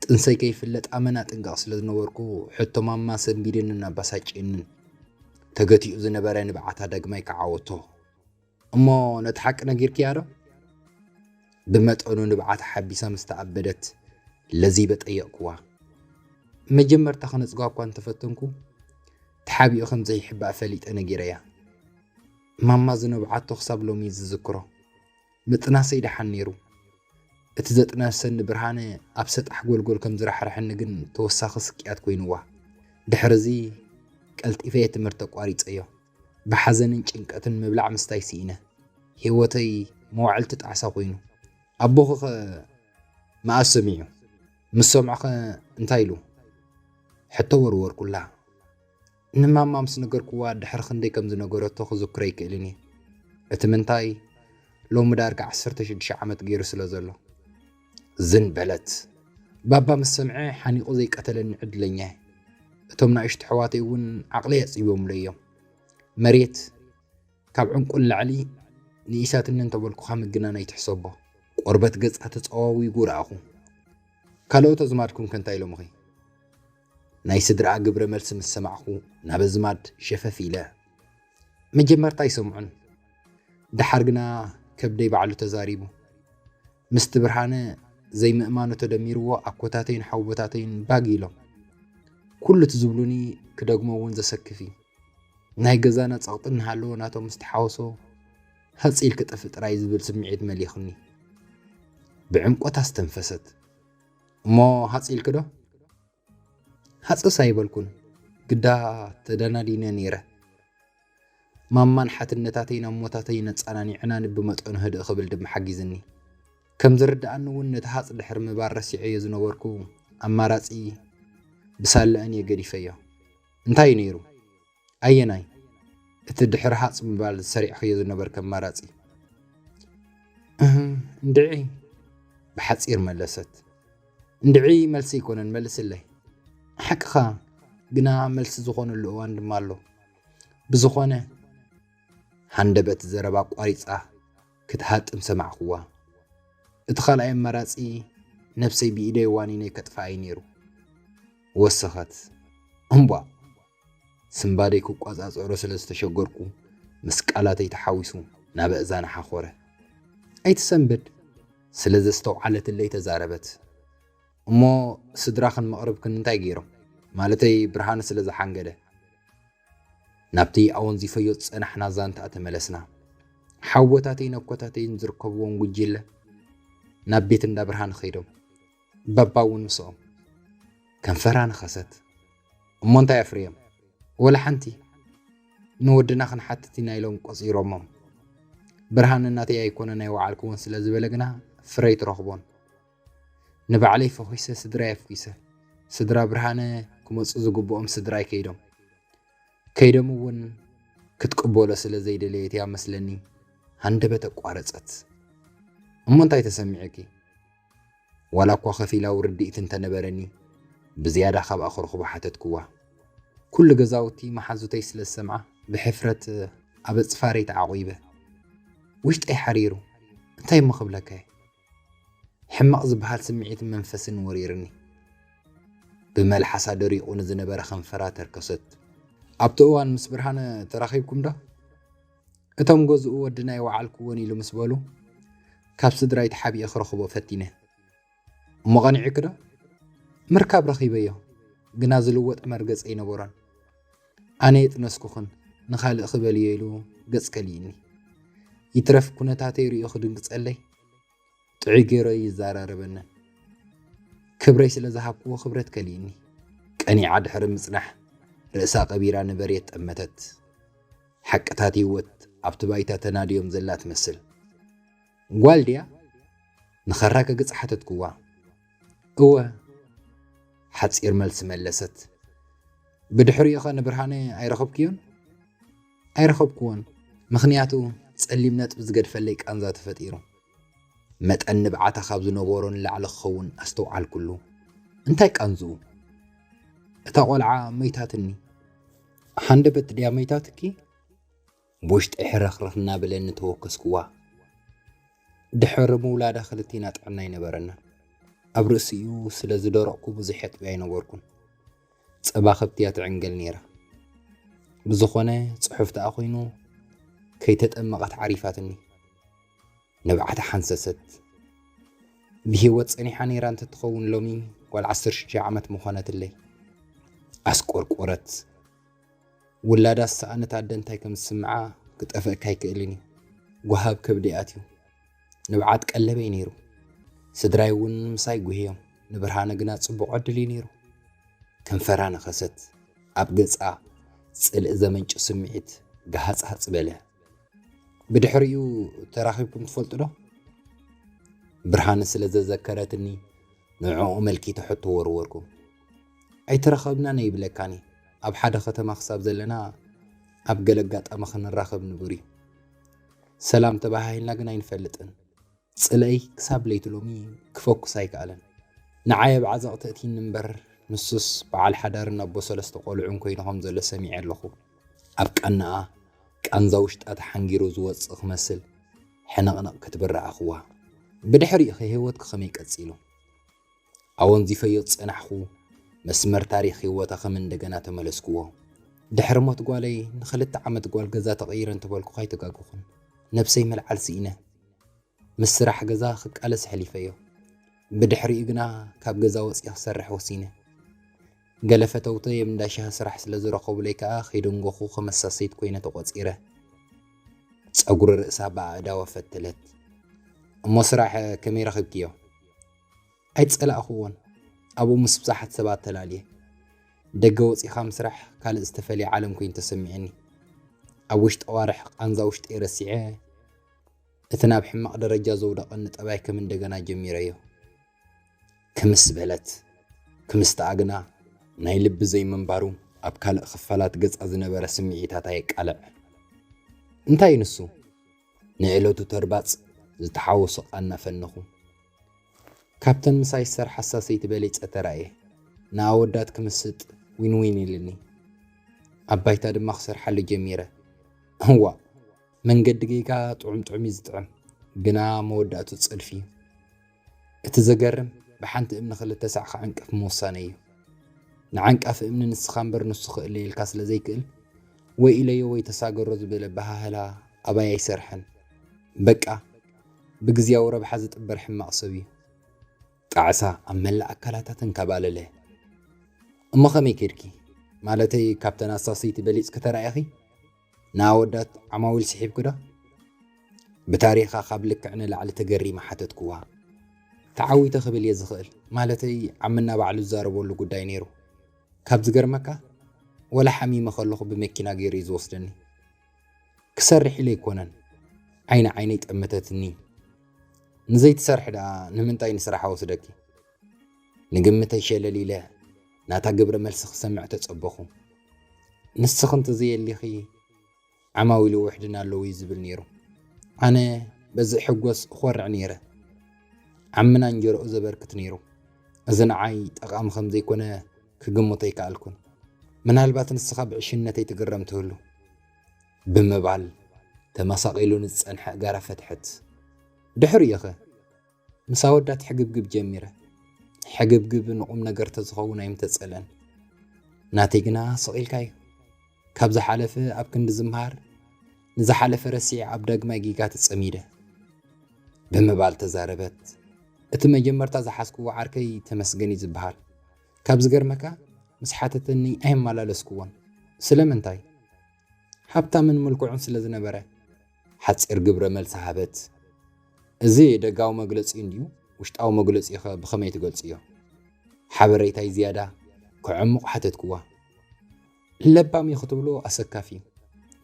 ጥንሰይ ከይፍለጥ ኣመና ጥንቀቕ ስለ ዝነበርኩ ሕቶ ማማ ሰንቢድንን ኣባሳጭየንን። ተገቲኡ ዝነበረ ንብዓታ ዳግማይ ከዓወቶ። እሞ ነቲ ሓቂ ነጊርክያ ዶ? ብመጠኑ ንብዓት ሓቢሳ ምስ ተኣበደት ለዚበ ጠየቕኩዋ። መጀመርታ ክነጽጓ እኳ እንተፈተንኩ፣ ተሓቢኡ ከም ዘይሕባእ ፈሊጠ ነጊረያ። ማማ ዝነብዓቶ ክሳብ ሎሚ ዝዝክሮ። ምጥናሰይ ደሓን ነይሩ። እቲ ዘጥነሰኒ ብርሃነ ኣብ ሰጣሕ ጎልጎል ከም ዝራሕርሐኒ ግን ተወሳኺ ስቅያት ኮይንዋ። ድሕርዚ ቀልጢፈ እየ ትምህርቲ ኣቋሪጸዮ። ብሓዘንን ጭንቀትን ምብላዕ ምስታይ ስኢነ። ህይወተይ መዋዕልቲ ጣዕሳ ኮይኑ። ኣቦኺኸ መኣስ ሰሚዑ? ምስ ሰምዖኸ እንታይ ኢሉ? ሕቶ ወርወርኩላ። ንማማ ምስ ነገርኩዋ ድሕሪ ክንደይ ከም ዝነገረቶ ክዝክሮ ኣይክእልን እየ። እቲ ምንታይ ሎሚ ዳርጋ ዓሰርተ ሽዱሽተ ዓመት ገይሩ ስለ ዘሎ። ዝን በለት። ባባ ምስ ሰምዐ ሓኒቑ ዘይቀተለኒ ዕድለኛ እየ። እቶም ንኣሽቱ ኣሕዋተይ እውን ዓቕለይ ኣጽቢቦምለይ እዮም። መሬት ካብ ዕንቁ ንላዕሊ ንኢሳትኒ እንተበልኩኻ ምግናን ኣይትሕሰቦ። ቆርበት ገጻ ተጸዋዊጉ ረኣኹ። ካልኦት ኣዝማድኩም ከ እንታይ ኢሎምኺ? ናይ ስድራኣ ግብረ መልሲ ምስ ሰማዕኹ ናብ ኣዝማድ ሸፈፍ ኢለ። መጀመርታ ኣይሰምዑን። ደሓር ግና ከብደይ ባዕሉ ተዛሪቡ። ምስቲ ብርሃነ ዘይምእማኑ ተደሚርዎ ኣኮታተይን ሓውቦታተይን ባግ ኢሎም። ኩሉ እቲ ዝብሉኒ ክደግሞ እውን ዘሰክፍ እዩ። ናይ ገዛና ጸቕጢ እናሃለወ ናቶም ምስ ተሓወሶ ሃጽ ኢልኪ ጥፍእ ጥራይ ዝብል ስምዒት መሊኹኒ። ብዕምቆት ኣስተንፈሰት። እሞ ሃጽ ኢልኪ ዶ? ሃጽስ ኣይበልኩን። ግዳ ተደናዲነ ነይረ። ማማን ሓትነታተይን ኣሞታተይን ኣጸናኒዐናኒ ብመጠኑ ህድእ ክብል ድማ ሓጊዝኒ። ከም ዝርድኣኒ እውን ነቲ ሃጽ ድሕሪ ምባል ረሲዐዮ ዝነበርኩ ኣማራጺ ብሳለአን እየ ገዲፈዮ። እንታይ እዩ ነይሩ? ኣየናይ? እቲ ድሕሪ ሃጽ ምባል ዝሰሪዕኽዮ ዝነበርኪ ኣማራጺ? እህም፣ እንድዒ፣ ብሓጺር መለሰት። እንድዒ መልሲ ኣይኮነን፣ መልስለይ። ሓቅኻ፣ ግና መልሲ ዝኾነሉ እዋን ድማ ኣሎ። ብዝኾነ፣ ሃንደበት ዘረባ ኣቋሪጻ ክትሃጥም ሰማዕኽዋ። እቲ ካልኣይ ኣማራጺ ነብሰይ ብኢደይ ዋኒነይ ከጥፍኣ እዩ ነይሩ። ወሰኸት። እምቧእ! ስንባደይ ክቋጻጸሮ ስለ ዝተሸገርኩ፣ ምስ ቃላተይ ተሓዊሱ ናብ ኣእዛና ሓኾረ። ኣይትሰንብድ! ስለ ዘስተውዓለትለይ ተዛረበት። እሞ ስድራኽን መቕርብክን እንታይ ገይሮም? ማለተይ ብርሃነ ስለ ዝሓንገደ። ናብቲ ኣወንዚፈዮ ዝጸናሕና ዛንታ ተመለስና። ሓወታተይን ኣኮታተይን ዝርከብዎም ጉጅለ ናብ ቤት እንዳ ብርሃነ ከይዶም። ባባ እውን ምስኦም። ከንፈራ ነኸሰት። እሞ እንታይ ኣፍርዮም? ወላ ሓንቲ። ንወድና ክንሓትት ኢና ኢሎም ቆጺሮሞም። ብርሃነ ናተይ ኣይኮነን ኣይወዓልክዎን ስለ ዝበለ ግና ፍረ ኣይትረኽቦን። ንባዕለይ ፈኺሰ ስድራይ ኣፍኪሰ። ስድራ ብርሃነ ክመጹ ዝግብኦም ስድራይ ከይዶም። ከይዶም እውን ክትቅበሎ ስለ ዘይደለየት እያ መስለኒ ሃንደበት ኣቋረጸት። እሞ እንታይ ተሰሚዑኪ? ዋላ እኳ ከፊላዊ ርድኢት እንተነበረኒ፣ ብዝያዳ ካብኣ ክረኽቦ ሓተትክዋ። ኩሉ ገዛውቲ መሓዙተይ ስለ ዝሰምዓ፣ ብሕፍረት ኣብ ኣጽፋረይ ተዓቑበ። ውሽጠይ ሓሪሩ። እንታይ እሞ ክብለካ እየ? ሕማቕ ዝበሃል ስምዒትን መንፈስን ወሪርኒ። ብመልሓሳ ደሪቑ ንዝነበረ ከንፈራ ተርከሰት። ኣብቲ እዋን ምስ ብርሃነ ተራኺብኩም ዶ? እቶም ገዝኡ ወድና ኣይወዓልክዎን ኢሉ ምስ በሉ፣ ካብ ስድራይ ተሓቢኤ ክረኽቦ ፈቲነ። እሞ ቀኒዑኪ ዶ? ምርካብ ረኺበዮ፣ ግና ዝልወጥ መርገጺ ኣይነበሮን። ኣነ የጥነስኩኽን፣ ንኻልእ ክበልዮ ኢሉ ገጽ ከሊእኒ። ይትረፍ ኩነታተይ ርእዩ ክድንግጸለይ፣ ጥዑይ ገይሩ ኣይዘራረበንን። ክብረይ ስለ ዝሃብክዎ ክብረት ከሊእኒ። ቀኒዓ ድሕሪ ምጽናሕ ርእሳ ቀቢራ ንመሬት ጠመተት። ሓቅታት ህይወት ኣብቲ ባይታ ተናድዮም ዘላ ትመስል። ጓል ድያ? ንኸራገግጽ ሓተትክዋ። እወ፣ ሓጺር መልሲ መለሰት። ብድሕሪኡኸ ንብርሃነ ኣይረኸብክዮን? ኣይረኸብክዎን፣ ምኽንያቱ ጸሊም ነጥቢ ዝገድፈለይ ቃንዛ ተፈጢሩ። መጠን ንብዓታ ካብ ዝነበሮ ንላዕሊ ክኸውን ኣስተውዓልኩሉ። እንታይ ቃንዝኡ? እታ ቖልዓ መይታትኒ። ሃንደበት ድያ መይታትኪ? ብውሽጠይ ሕርኽርኽ እናበለኒ ተወከስክዋ። ድሕሪ ምውላዳ ክልቴና ጥዕና ኣይነበረናን። ኣብ ርእሲኡ ስለ ዝደረቕኩ ብዙሕ የጥቢ ኣይነበርኩን። ጸባ ከብቲ እያ ትዕንገል ነይራ። ብዝኾነ ጽሑፍ ደኣ ኮይኑ ከይተጠመቐት ዓሪፋትኒ። ንብዓታ ሓንሰሰት። ብህይወት ጸኒሓ ነይራ እንተትኸውን ሎሚ ጓል ዓሰርተ ሽዱሽተ ዓመት ምኾነትለይ። ኣስቆርቆረት። ውላዳ ዝሰኣነት ኣደ እንታይ ከም ዝስምዓ ክጠፍእካ ኣይክእልን እዩ። ጓሃብ ከብዲ ኣትዩ። ንብዓት ቀለበይ ነይሩ። ስድራይ እውን ምሳይ ጉህዮም። ንብርሃነ ግና ጽቡቕ ዕድል እዩ ነይሩ። ከንፈራ ነኸሰት። ኣብ ገጻ ጽልኢ ዘመንጭ ስምዒት ገሃጽ ሃጽ በለ። ብድሕሪኡ ተራኺብኩም ትፈልጡ ዶ? ብርሃነ ስለ ዘዘከረትኒ ንዕኡ መልኪ ትሕቶ ወርወርኩ። ኣይተራኸብናን ኣይብለካን እየ። ኣብ ሓደ ከተማ ክሳብ ዘለና ኣብ ገለ ኣጋጣሚ ክንራኸብ ንቡር እዩ። ሰላም ተባሃሂልና ግን ኣይንፈልጥን። ጽልእይ ክሳብ ለይቲ ሎሚ ክፈኩስ ኣይከኣለን። ንዓይ ኣብ ዓዘቕቲ እቲኒ እምበር ንሱስ በዓል ሓዳርን ኣቦ ሰለስተ ቆልዑን ኮይኑ ከም ዘሎ ሰሚዐ ኣለኹ። ኣብ ቃናኣ ቃንዛ ውሽጣ ተሓንጊሩ ዝወጽእ ክመስል ሕንቕንቕ ክትብል ረኣኽዋ። ብድሕሪኡ ኸ ህይወትኪ ከመይ ቀጺሉ? ኣወንዚፈዮ ዝጸናሕኹ መስመር ታሪኽ ህይወታ ከም እንደገና ተመለስክዎ። ድሕሪ ሞት ጓለይ ንኽልተ ዓመት ጓል ገዛ ተቐይረ እንተበልኩ ኣይተጋገኹን። ነብሰይ ምልዓል ስኢነ። ምስ ስራሕ ገዛ ክቃለስ ኣሕሊፈዮ። ብድሕሪኡ ግና ካብ ገዛ ወጺኤ ክሰርሕ ወሲነ። ገለ ፈተውተይ ኣብ እንዳ ሻሂ ስራሕ ስለ ዝረኸቡለይ ከኣ ከይደንጎኹ ከመሳሰይት ኮይነ ተቖጺረ። ጸጉሪ ርእሳ ብኣእዳዋ ፈተለት። እሞ ስራሕ ከመይ ረኺብክዮ? ኣይጸላእኽዎን። ኣብኡ ምስ ብዙሓት ሰባት ተላልየ። ደገ ወጺኻ ምስራሕ ካልእ ዝተፈልየ ዓለም ኮይኑ ተሰሚዑኒ። ኣብ ውሽጢ ኣዋርሕ ቃንዛ ውሽጠይ ረሲዐ፣ እቲ ናብ ሕማቕ ደረጃ ዘውደቐኒ ጠባይ ከም እንደገና ጀሚረዮ። ክምስ በለት። ክምስትኣ ግና ናይ ልቢ ዘይምንባሩ ኣብ ካልእ ክፋላት ገጻ ዝነበረ ስምዒታታ የቃልዕ። እንታይ እዩ ንሱ? ንዕለቱ ተርባጽ ዝተሓወሶ ቃና ፈነኹ። ካብተን ምሳይ ዝሰርሓ ሳሰይቲ በሊጸ ተራእየ። ንኣወዳት ክምስጥ ዊን ዊን ኢልኒ። ኣብ ባይታ ድማ ክሰርሓሉ ጀሚረ። እዋእ፣ መንገዲ ጌጋ ጥዑም ጥዑም እዩ ዝጥዕም፣ ግና መወዳእቱ ጽልፊ እዩ። እቲ ዘገርም፣ ብሓንቲ እምኒ ክልተ ሳዕ ክዕንቅፍ ምውሳነይ እዩ። ንዓንቃፊ እምኒ ንስኻ እምበር ንሱ ክእለ ኢልካ ስለ ዘይክእል፣ ወይ ኢለዮ ወይ ተሳገሮ ዝብል ኣበሃህላ ኣባይ ኣይሰርሐን። በቃ፣ ብግዝያዊ ረብሓ ዝጥበር ሕማቕ ሰብ እዩ። ጣዕሳ ኣብ መላእ ኣካላታ ተንከባለለ። እሞ ከመይ ኬድኪ? ማለተይ፣ ካብተን ኣሳሰይቲ በሊጽኪ ተራእኺ? ንኣወዳት ዓማዊል ስሒብኪ ዶ? ብታሪኻ ካብ ልክዕ ንላዕሊ ተገሪመ ሓተትክዋ። ተዓዊተ ክብል እየ ዝኽእል። ማለተይ፣ ዓምና ባዕሉ ዝዛረበሉ ጉዳይ ነይሩ። ካብ ዝገርመካ፣ ወላ ሓሚመ ከለኹ ብመኪና ገይሩ እዩ ዝወስደኒ። ክሰርሕ ኢለ ኣይኮነን፣ ዓይኒ ዓይነይ ጠመተትኒ። ንዘይትሰርሒ ደኣ ንምንታይ ንስራሕ ወስደኪ? ንግምተይ ሸለል ኢለ ናታ ግብረ መልሲ ክሰምዕ ተጸበኹ። ንስኺ እንተዘየሊኺ ዓማዊል ውሕድን ኣለዉ እዩ ዝብል ነይሩ። ኣነ በዚ እሕጎስ እኾርዕ ነይረ። ዓምና እንጀርኡ ዘበርክት ነይሩ። እዚ ንዓይ ጠቓሚ ከም ዘይኮነ ክግምቶ ኣይከኣልኩን። ምናልባት ንስኻ ብዕሽነተይ ትግረም ትህሉ ብምባል ተመሳቒሉ ንዝጸንሐ ኣእጋራ ፈትሐት። ድሕሪኡኸ? ምስ ኣወዳት ሕግብግብ ጀሚረ። ሕግብግብ ንቑም ነገር ተዝኸውን ኣይምተጸልአን። ናተይ ግና ስቕ ኢልካ እዩ። ካብ ዝሓለፈ ኣብ ክንዲ ዝምሃር፣ ንዝሓለፈ ረሲዐ ኣብ ዳግማይ ጌጋ ተጸሚደ። ብምባል ተዛረበት። እቲ መጀመርታ ዝሓዝክዎ ዓርከይ ተመስገን እዩ ዝበሃል። ካብ ዝገርመካ፣ ምስ ሓተተኒ ኣይመላለስክዎን። ስለምንታይ? ሃብታምን ምልኩዕን ስለ ዝነበረ። ሓጺር ግብረ መልሲ ሃበት። እዚ ደጋዊ መግለጺ እንድዩ፣ ውሽጣዊ መግለጺኸ ብኸመይ ትገልጽዮ? ሓበሬታይ ዝያዳ ክዕምቕ ሓተትክዋ። ለባም እዩ ክትብሎ ኣሰካፊ እዩ።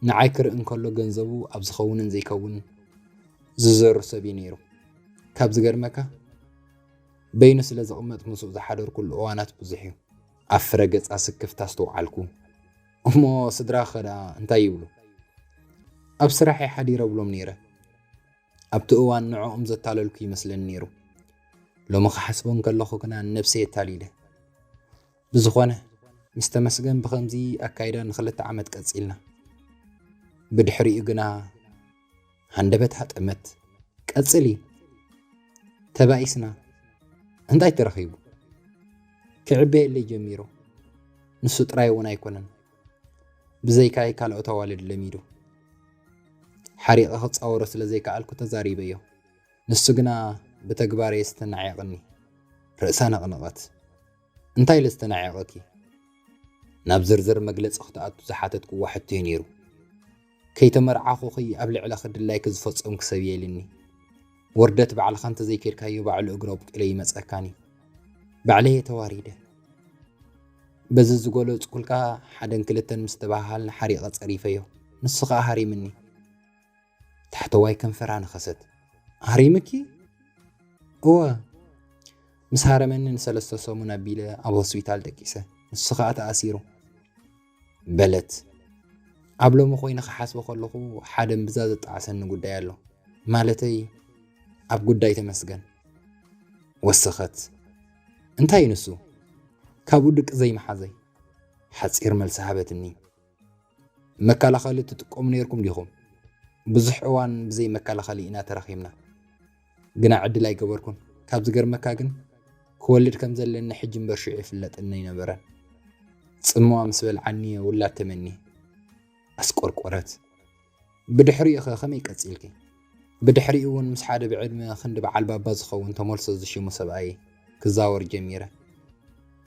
ንዓይ ክርኢ እንከሎ ገንዘቡ ኣብ ዝኸውንን ዘይከውንን ዝዘሩ ሰብ እዩ ነይሩ። ካብ ዝገርመካ፣ በይኑ ስለ ዝቕመጥ ምስኡ ዝሓደርኩሉ እዋናት ብዙሕ እዩ። ኣብ ፍረ ገጻ ስክፍታ ኣስተውዓልኩ። እሞ ስድራኸ ደኣ እንታይ ይብሉ? ኣብ ስራሕ እየ ሓዲረ እብሎም ነይረ። ኣብቲ እዋን ንዕኦም ዘታለልኩ ይመስለኒ ነይሩ። ሎሚ ክሓስቦ እንከለኹ ግና ንነብሰይ ኣታሊለ። ብዝኾነ፣ ምስ ተመስገን ብኸምዚ ኣካይዳ ንኽልተ ዓመት ቀጺልና። ብድሕሪኡ ግና ሃንደበት ሃጠመት። ቀጽሊ። ተባኢስና። እንታይ ተረኺቡ? ክዕበየለይ ጀሚሩ። ንሱ ጥራይ እውን ኣይኮነን። ብዘይካይ ካልኦት ኣዋልድ ለሚዱ። ሓሪቐ ክጻወሮ ስለ ዘይከኣልኩ ተዛሪበዮ። ንሱ ግና ብተግባር እየ ዝተናዒቕኒ። ርእሳ ነቕነቐት። እንታይ ኢለ ዝተናዒቐኪ? ናብ ዝርዝር መግለጺ ክትኣቱ ዝሓተትክዋ ሕቶ እዩ ነይሩ። ከይተመርዓኹኺ ኣብ ልዕለኺ ድላይኪ ዝፈጸምኩ ሰብ እየ ኢልኒ። ውርደት ባዕልኻ እንተዘይከድካዮ ባዕሉ እግሪ ኣብቂሉ ይመጸካኒ። ባዕለይ እየ ተዋሪደ። በዚ ዝገለጽኩልካ ሓደን ክልተን ምስ ተባሃሃልና ሓሪቐ ጸሪፈዮ። ንሱ ኸኣ ሃሪምኒ። ታሕተዋይ ከንፈራ ነኸሰት። ሃሪምኪ? እወ። ምስ ሃረመኒ ንሰለስተ ሰሙን ኣቢለ ኣብ ሆስፒታል ደቂሰ። ንሱ ኸኣ ተኣሲሩ። በለት። ኣብ ሎሚ ኮይነ ክሓስቦ ከለኹ ሓደ እምብዛ ዘጣዕሰኒ ጉዳይ ኣሎ። ማለተይ ኣብ ጉዳይ ተመስገን። ወሰኸት። እንታይ እዩ ንሱ? ካብኡ ድቂ ዘይምሓዘይ። ሓጺር መልሲ ሃበትኒ። መከላኸሊ ትጥቀሙ ነይርኩም ዲኹም? ብዙሕ እዋን ብዘይ መከላኸሊ ኢና ተራኺብና። ግና ዕድል ኣይገበርኩን። ካብ ዝገርመካ ግን ክወልድ ከም ዘለኒ ሕጂ እምበር ሽዑ ይፍለጠኒ ኣይነበረን። ጽምዋ ምስ በልዓኒ ውላድ ተመኒ። ኣስቆርቆረት። ብድሕሪኡ ኸ ከመይ ቀጺልኪ? ብድሕሪኡ እውን ምስ ሓደ ብዕድመ ክንዲ በዓል ባባ ዝኸውን ተመልሶ ዝሽሙ ሰብኣይ ክዛወር ጀሚረ።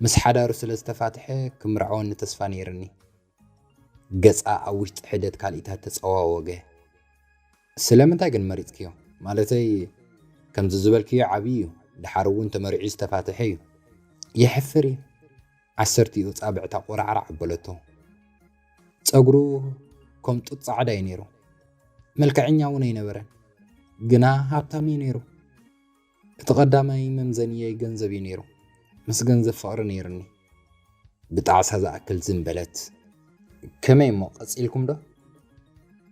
ምስ ሓዳሩ ስለ ዝተፋትሐ ክምርዓወኒ ተስፋ ነይርኒ። ገጻ ኣብ ውሽጢ ሕደት ካልኢታት ተጸዋወገ። ስለምንታይ ግን መሪጽክዮ? ማለተይ ከምዚ ዝበልክዮ ዓብዪ እዩ። ድሓር እውን ተመሪዑ ዝተፋትሐ እዩ። የሕፍር እዩ። ዓሰርቲኡ ጻብዕታ ቆራዕራዕ ኣበለቶ። ጸጉሩ ከም ጡጥ ጻዕዳ እዩ ነይሩ። መልክዐኛ እውን ኣይነበረን። ግና ሃብታም እዩ ነይሩ። እቲ ቀዳማይ መምዘንየይ ገንዘብ እዩ ነይሩ። ምስ ገንዘብ ፍቕሪ ነይርኒ። ብጣዕሳ ዝኣክል ዝም በለት። ከመይ እሞ ቀጺልኩም ዶ?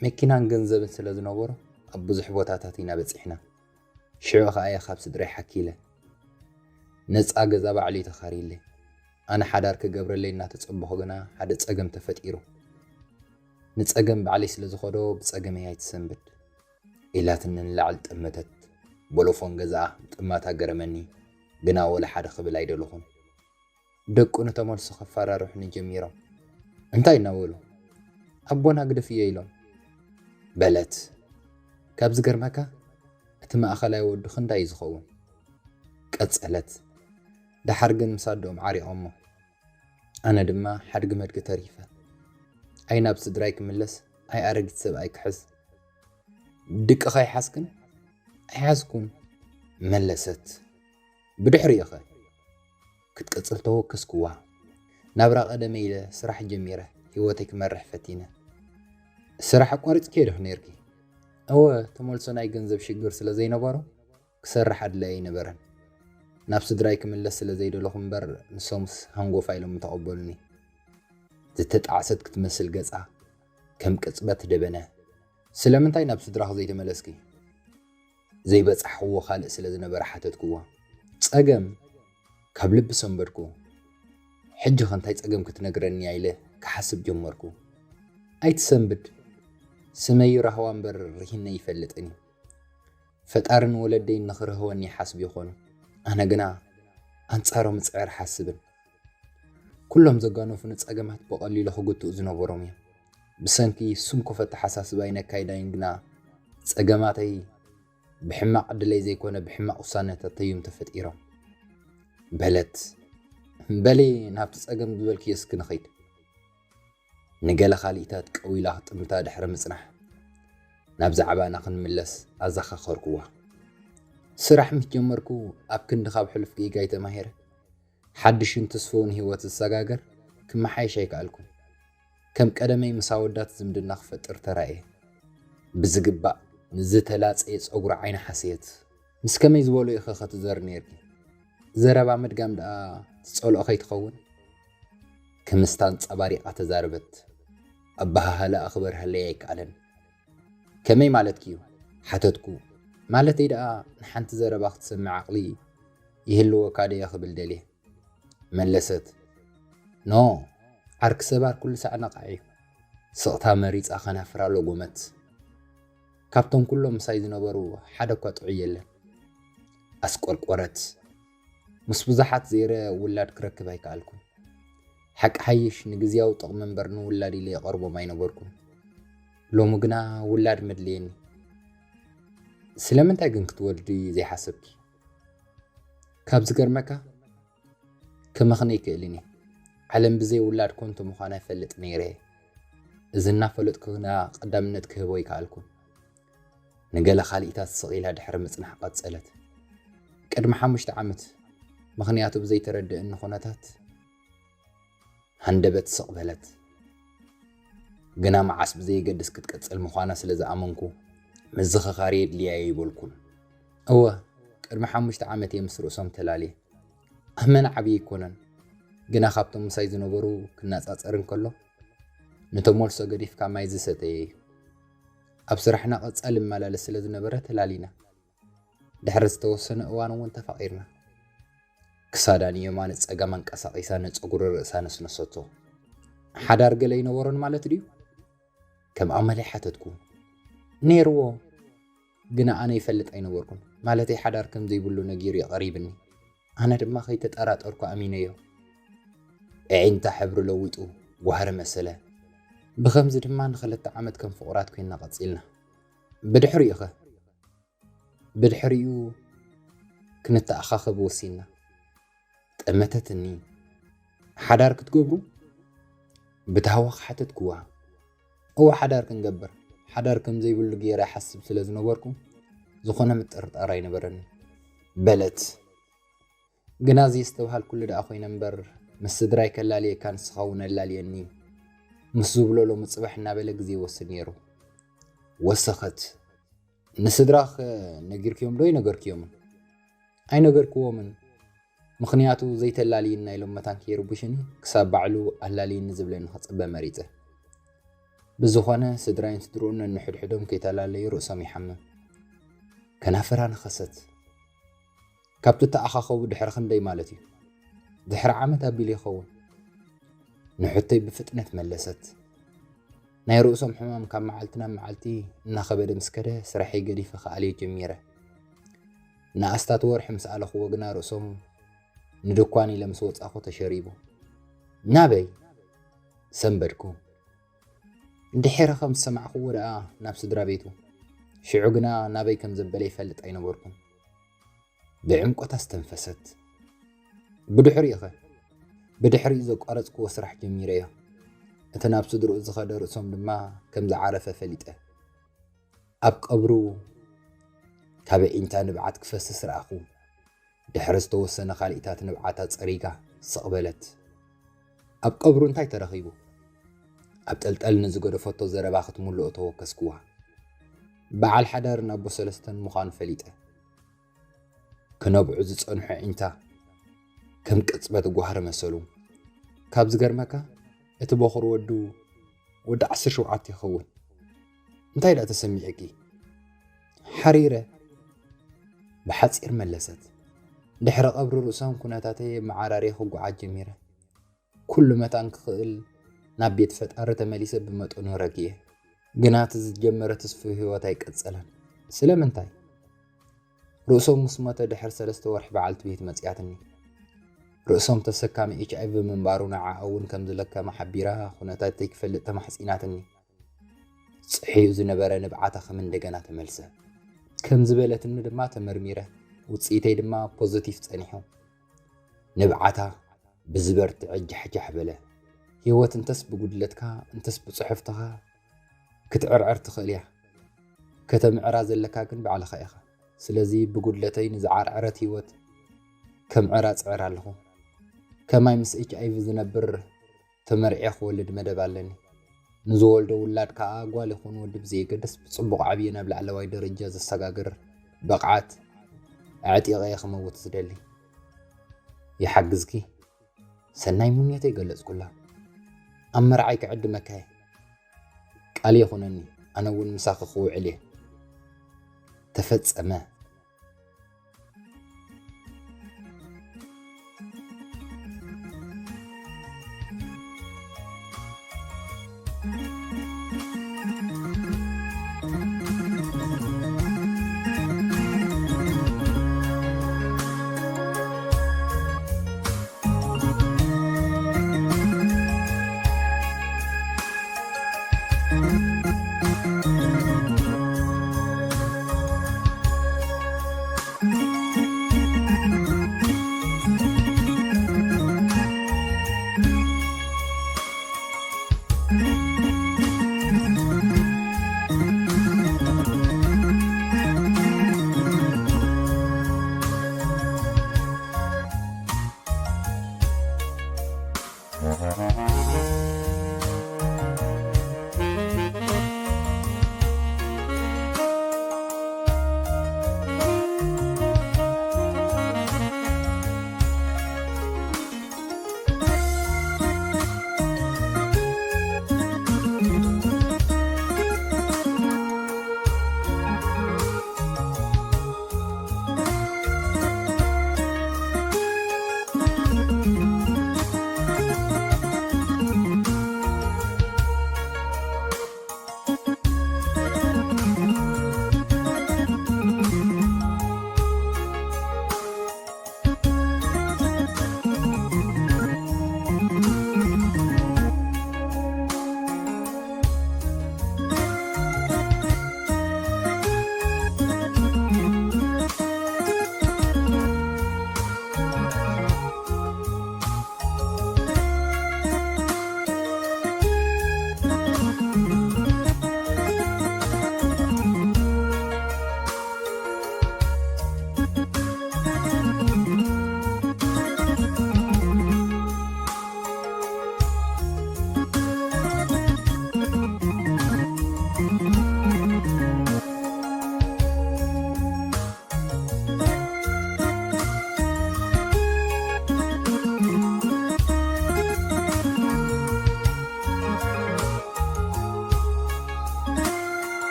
መኪናን ገንዘብን ስለ ዝነበሮ ኣብ ብዙሕ ቦታታት ኢና በጺሕና። ሽዑ ኸኣ እየ ካብ ስድራይ ሓኪለ። ነጻ ገዛ ባዕሉ እዩ ተኻርይለይ። ኣነ ሓዳር ክገብረለይ እናተጸበኹ ግና ሓደ ጸገም ተፈጢሩ። ንጸገም ባዕለይ ስለ ዝኾዶ ብጸገመይ ኣይትሰንብድ። ኢላትኒ ንላዕሊ ጠመተት። ቦሎፎን ገዛኣ ምጥማታ ገረመኒ። ግና ወላ ሓደ ክብል ኣይደለኹን። ደቁ ንተመልሶ ከፈራርሑኒ ጀሚሮም። እንታይ እናበሉ? ኣቦና ግደፍዮ ኢሎም። በለት። ካብ ዝገርመካ እቲ ማእኸላይ ወዱ ክንዳይ እዩ ዝኸውን? ቀጸለት። ደሓር ግን ምስ ኣደኦም ዓሪቖሞ። ኣነ ድማ ሓድጊ መድጊ ተሪፈ። ኣይ ናብ ስድራይ ክምለስ፣ ኣይ ኣረጊት ሰብኣይ ክሕዝ። ድቂ ከይሓዝክን? ኣይሓዝኩን፣ መለሰት። ብድሕሪኡ ኸ? ክትቅጽል ተወከስኩዋ። ናብራ ቀደመ ኢለ ስራሕ ጀሚረ፣ ህይወተይ ክመርሕ ፈቲነ። ስራሕ ኣቋሪጽክዮ ዲኺ ነይርኪ? እወ፣ ተመልሶ ናይ ገንዘብ ሽግር ስለ ዘይነበሮ፣ ክሰርሕ ኣድላይ ኣይነበረን። ናብ ስድራይ ክምለስ ስለ ዘይደለኹ እምበር፣ ንሶምስ ሃንጎፋ ኢሎም ምተቐበሉኒ። ዝተጣዕሰት ክትመስል ገጻ ከም ቅጽበት ደበነ። ስለምንታይ ናብ ስድራኺ ዘይተመለስኪ? ዘይበጻሕኽዎ ካልእ ስለ ዝነበረ ሓተትክዋ። ጸገም? ካብ ልቢ ሰንበድኩ። ሕጂኸ እንታይ ጸገም ክትነግረኒ እያ ኢለ ክሓስብ ጀመርኩ። ኣይትሰንብድ። ስመይ ራህዋ እምበር ርሂነ ይፈልጥን እዩ። ፈጣሪ ንወለደይ ንኽርህወኒ ይሓስብ ይኾኑ። ኣነ ግና ኣንጻሮም እጽዕር ሓስብን። ኩሎም ዘጋነፉኒ ጸገማት ብቐሊሉ ክግትኡ ዝነበሮም እዮም። ብሰንኪ ስንኩፍ ኣተሓሳስባይን ኣካይዳይን ግና ጸገማተይ ብሕማቕ ዕድለይ ዘይኮነ ብሕማቕ ውሳነታተይ እዮም ተፈጢሮም። በለት። በሊ ናብቲ ጸገም ዝበልክዮ እስኪ ንኸይድ። ንገለ ካልኢታት ቀዊላ ክጥምታ ድሕሪ ምጽናሕ፣ ናብ ዛዕባና ክንምለስ ኣዘኻኸርኩዋ። ስራሕ ምስ ጀመርኩ፣ ኣብ ክንዲ ካብ ሕሉፍ ጌጋይ ተማሂረ፣ ሓድሽን ተስፍውን ህይወት ዝሰጋገር ክመሓየሽ ኣይከኣልኩን። ከም ቀደመይ ምስ ኣወዳት ዝምድና ክፈጥር ተራእየ። ብዝግባእ ንዝተላጸየ ጸጉሪ ዓይኒ ሓሰየት። ምስ ከመይ ዝበሉ ኢኺ ኸትዘሪ ነይርኪ? ዘረባ ምድጋም ደኣ ትጸልኦ ከይትኸውን? ክምስታ ኣንጸባሪቓ ተዛረበት። ኣበሃህላኣ ክበርሀለይ ኣይከኣለን። ከመይ ማለትኪ እዩ? ሓተትኩ። ማለተይ ደኣ ንሓንቲ ዘረባ ክትሰምዕ ዓቕሊ ይህልወካ ደየ ክብል ደልየ። መለሰት። ኖ፣ ዓርኪ ሰባር ኩሉ ሳዕ ነቓዕ እዩ። ስቕታ መሪጻ ከናፍራ ለጎመት። ካብቶም ኩሎም ምሳይ ዝነበሩ ሓደ እኳ ጥዑይ የለን። ኣስቆርቆረት። ምስ ብዙሓት ዘይረ ውላድ ክረክብ ኣይከኣልኩን። ሓቂ ሓይሽ ንግዝያዊ ጥቕሚ እምበር ንውላድ ኢለ የቐርቦም ኣይነበርኩን። ሎሚ ግና ውላድ መድልየኒ። ስለምንታይ ግን ክትወልዲ ዘይሓሰብኪ? ካብ ዝገርመካ፣ ክመኽነ ኣይክእልን እየ። ዓለም ብዘይ ውላድ ኮንቶ ምዃና ይፈልጥ ነይረ እየ። እዚ እናፈለጥኩ ግና ቀዳምነት ክህቦ ኣይከኣልኩን። ንገለ ካልኢታት ስቕ ኢላ ድሕሪ ምጽናሕ ቀጸለት። ቅድሚ ሓሙሽተ ዓመት፣ ምኽንያቱ ብዘይተረድእኒ ኩነታት፣ ሃንደበት ስቕ በለት። ግና መዓስ ብዘየገድስ ክትቅጽል ምዃና ስለ ዝኣመንኩ፣ ምዝኽኻር የድልያ ኣይበልኩን። እወ፣ ቅድሚ ሓሙሽተ ዓመት እየ ምስ ርእሶም ተላልየ። ኣመና ዓብዪ ኣይኮነን፣ ግና ካብቶም ምሳይ ዝነበሩ ክነጻጸር እንከሎ፣ ንተመልሶ ገዲፍካ ማይ ዝሰተየ እዩ። ኣብ ስራሕና ቀጻሊ እመላለስ ስለ ዝነበረ ተላሊና። ድሕሪ ዝተወሰነ እዋን እውን ተፋቒርና። ክሳዳ ንየማን ጸጋም ኣንቀሳቒሳ ንጸጉሪ ርእሳ ነስነሰቶ። ሓዳር ገለ ኣይነበሮን ማለት ድዩ? ከም ኣመለይ ሓተትኩ። ነይርዎ፣ ግና ኣነ ይፈልጥ ኣይነበርኩን። ማለተይ ሓዳር ከም ዘይብሉ ነጊሩ እዩ ቀሪብኒ። ኣነ ድማ ከይተጠራጠርኩ ኣሚነዮ። ኣዒንታ ሕብሪ ለዊጡ ጓህሪ መሰለ። ብኸምዚ ድማ ንኽልተ ዓመት ከም ፍቑራት ኮይንና ቀጺልና። ብድሕሪኡኸ? ብድሕሪኡ ክንተኣኻኸብ ወሲንና። ጠመተትኒ። ሓዳር ክትገብሩ? ብታህዋኽ ሓተትክዋ። እወ፣ ሓዳር ክንገብር። ሓዳር ከም ዘይብሉ ገይረ እሓስብ ስለ ዝነበርኩ፣ ዝኾነ ምጥርጣር ኣይነበረንን። በለት። ግና እዚ የስተብሃልኩሉ ደኣ ኮይነ እምበር፣ ምስ ስድራይ ከላልየካ ንስኻ እውን ኣላልየኒ ምስ ዝብሎ ሎሚ ጽባሕ እናበለ ግዜ ይወስድ ነይሩ። ወሰኸት። ንስድራኽ ነጊርክዮም ዶ ኣይነገርክዮምን? ኣይነገርክዎምን። ምኽንያቱ ዘይተላልይና ኢሎም መታን ከይርብሹኒ ክሳብ ባዕሉ ኣላልይኒ ዝብለኒ ክጽበ መሪጸ። ብዝኾነ ስድራይን ስድርኡን ነንሕድሕዶም ከይተላለዩ ርእሶም ይሓምም። ከናፍራ ነኸሰት። ካብ ትተኣኻኸቡ ድሕሪ ክንደይ ማለት እዩ? ድሕሪ ዓመት ኣቢሉ ይኸውን። ንሕቶይ ብፍጥነት መለሰት። ናይ ርእሶም ሕማም ካብ መዓልቲ ናብ መዓልቲ እናኸበደ ምስ ከደ፣ ስራሐይ ገዲፈ ክኣልዮ ጀሚረ። ንኣስታት ወርሒ ምስ ኣለኽዎ ግና ርእሶም ንድኳን ኢለ ምስ ወጻኹ ተሸሪቡ። ናበይ? ሰንበድኩ። ድሒረ ከም ዝሰማዕኽዎ ደኣ ናብ ስድራ ቤቱ። ሽዑ ግና ናበይ ከም ዘበለ ይፈልጥ ኣይነበርኩን። ብዕምቆት ኣስተንፈሰት። ብድሕሪኡኸ? ብድሕሪኡ ዘቋረጽክዎ ስራሕ ጀሚረዮ። እቲ ናብ ስድርኡ ዝኸደ ርእሶም ድማ ከም ዝዓረፈ ፈሊጠ። ኣብ ቀብሩ ካብ ኣዒንታ ንብዓት ክፈስስ ረኣኹ። ድሕሪ ዝተወሰነ ካልኢታት ንብዓታ ጸሪጋ ስቕ በለት። ኣብ ቀብሩ እንታይ ተረኺቡ? ኣብ ጠልጠል ንዝገደፈቶ ዘረባ ክትምልኦ ተወከስክዋ። በዓል ሓዳርን ኣቦ ሰለስተን ምዃኑ ፈሊጠ። ክነብዑ ዝጸንሑ ኣዒንታ ከም ቅጽበት ጓህሪ መሰሉ። ካብ ዝገርመካ፣ እቲ በኹሪ ወዱ ወዲ ዓሰርተ ሸውዓተ ይኸውን። እንታይ ደኣ ተሰሚዑኪ? ሓሪረ፣ ብሓጺር መለሰት። ድሕሪ ቀብሪ ርእሶም ኩነታተይ መዓራርየ ክጓዓዝ ጀሚረ። ኩሉ መታን ክኽእል ናብ ቤት ፈጣሪ ተመሊሰ ብመጠኑ ረግየ። ግና እቲ ዝጀመረ ትስፉው ህይወት ኣይቀጸለን። ስለምንታይ? ርእሶም ምስ ሞተ ድሕሪ ሰለስተ ወርሒ በዓልቲ ቤት መጺኣትኒ። ርእሶም ተሰካሚ ኤች ኣይ ቪ ምንባሩ ንዓኣ እውን ከም ዝለከመ ሓቢራ፣ ኩነታተይ ክፈልጥ ተማሕጺናትኒ። ጽሕዩ ዝነበረ ንብዓታ ከም እንደገና ተመልሰ። ከም ዝበለትኒ ድማ ተመርሚረ፣ ውጽኢተይ ድማ ፖዘቲቭ ጸኒሑ። ንብዓታ ብዝበርትዐ ጃሕጃሕ በለ። ህይወት እንተስ ብጉድለትካ፣ እንተስ ብጽሑፍትኻ ክትዕርዕር ትኽእል እያ። ከተምዕራ ዘለካ ግን ባዕልኻ ኢኻ። ስለዚ ብጉድለተይ ንዝዓርዐረት ህይወት ከምዕራ ጽዕር ኣለኹ። ከማይ ምስ ኤች ኣይ ቪ ዝነብር ተመርዕየ ክወልድ መደብ ኣለኒ። ንዝወልዶ ውላድ ከኣ ጓል ይኹን ወዲ ብዘየገድስ ብጽቡቕ ዓብየ ናብ ላዕለዋይ ደረጃ ዘሰጋግር ብቕዓት ኣዕጢቐ እየ ክመውት ዝደሊ። ይሓግዝኪ። ሰናይ ምንዮተይ ገለጽኩላ። ኣብ መርዓይ ክዕድመካ እየ። ቃል ይኹነኒ፣ ኣነ እውን ምሳኺ ክውዕል እየ። ተፈጸመ።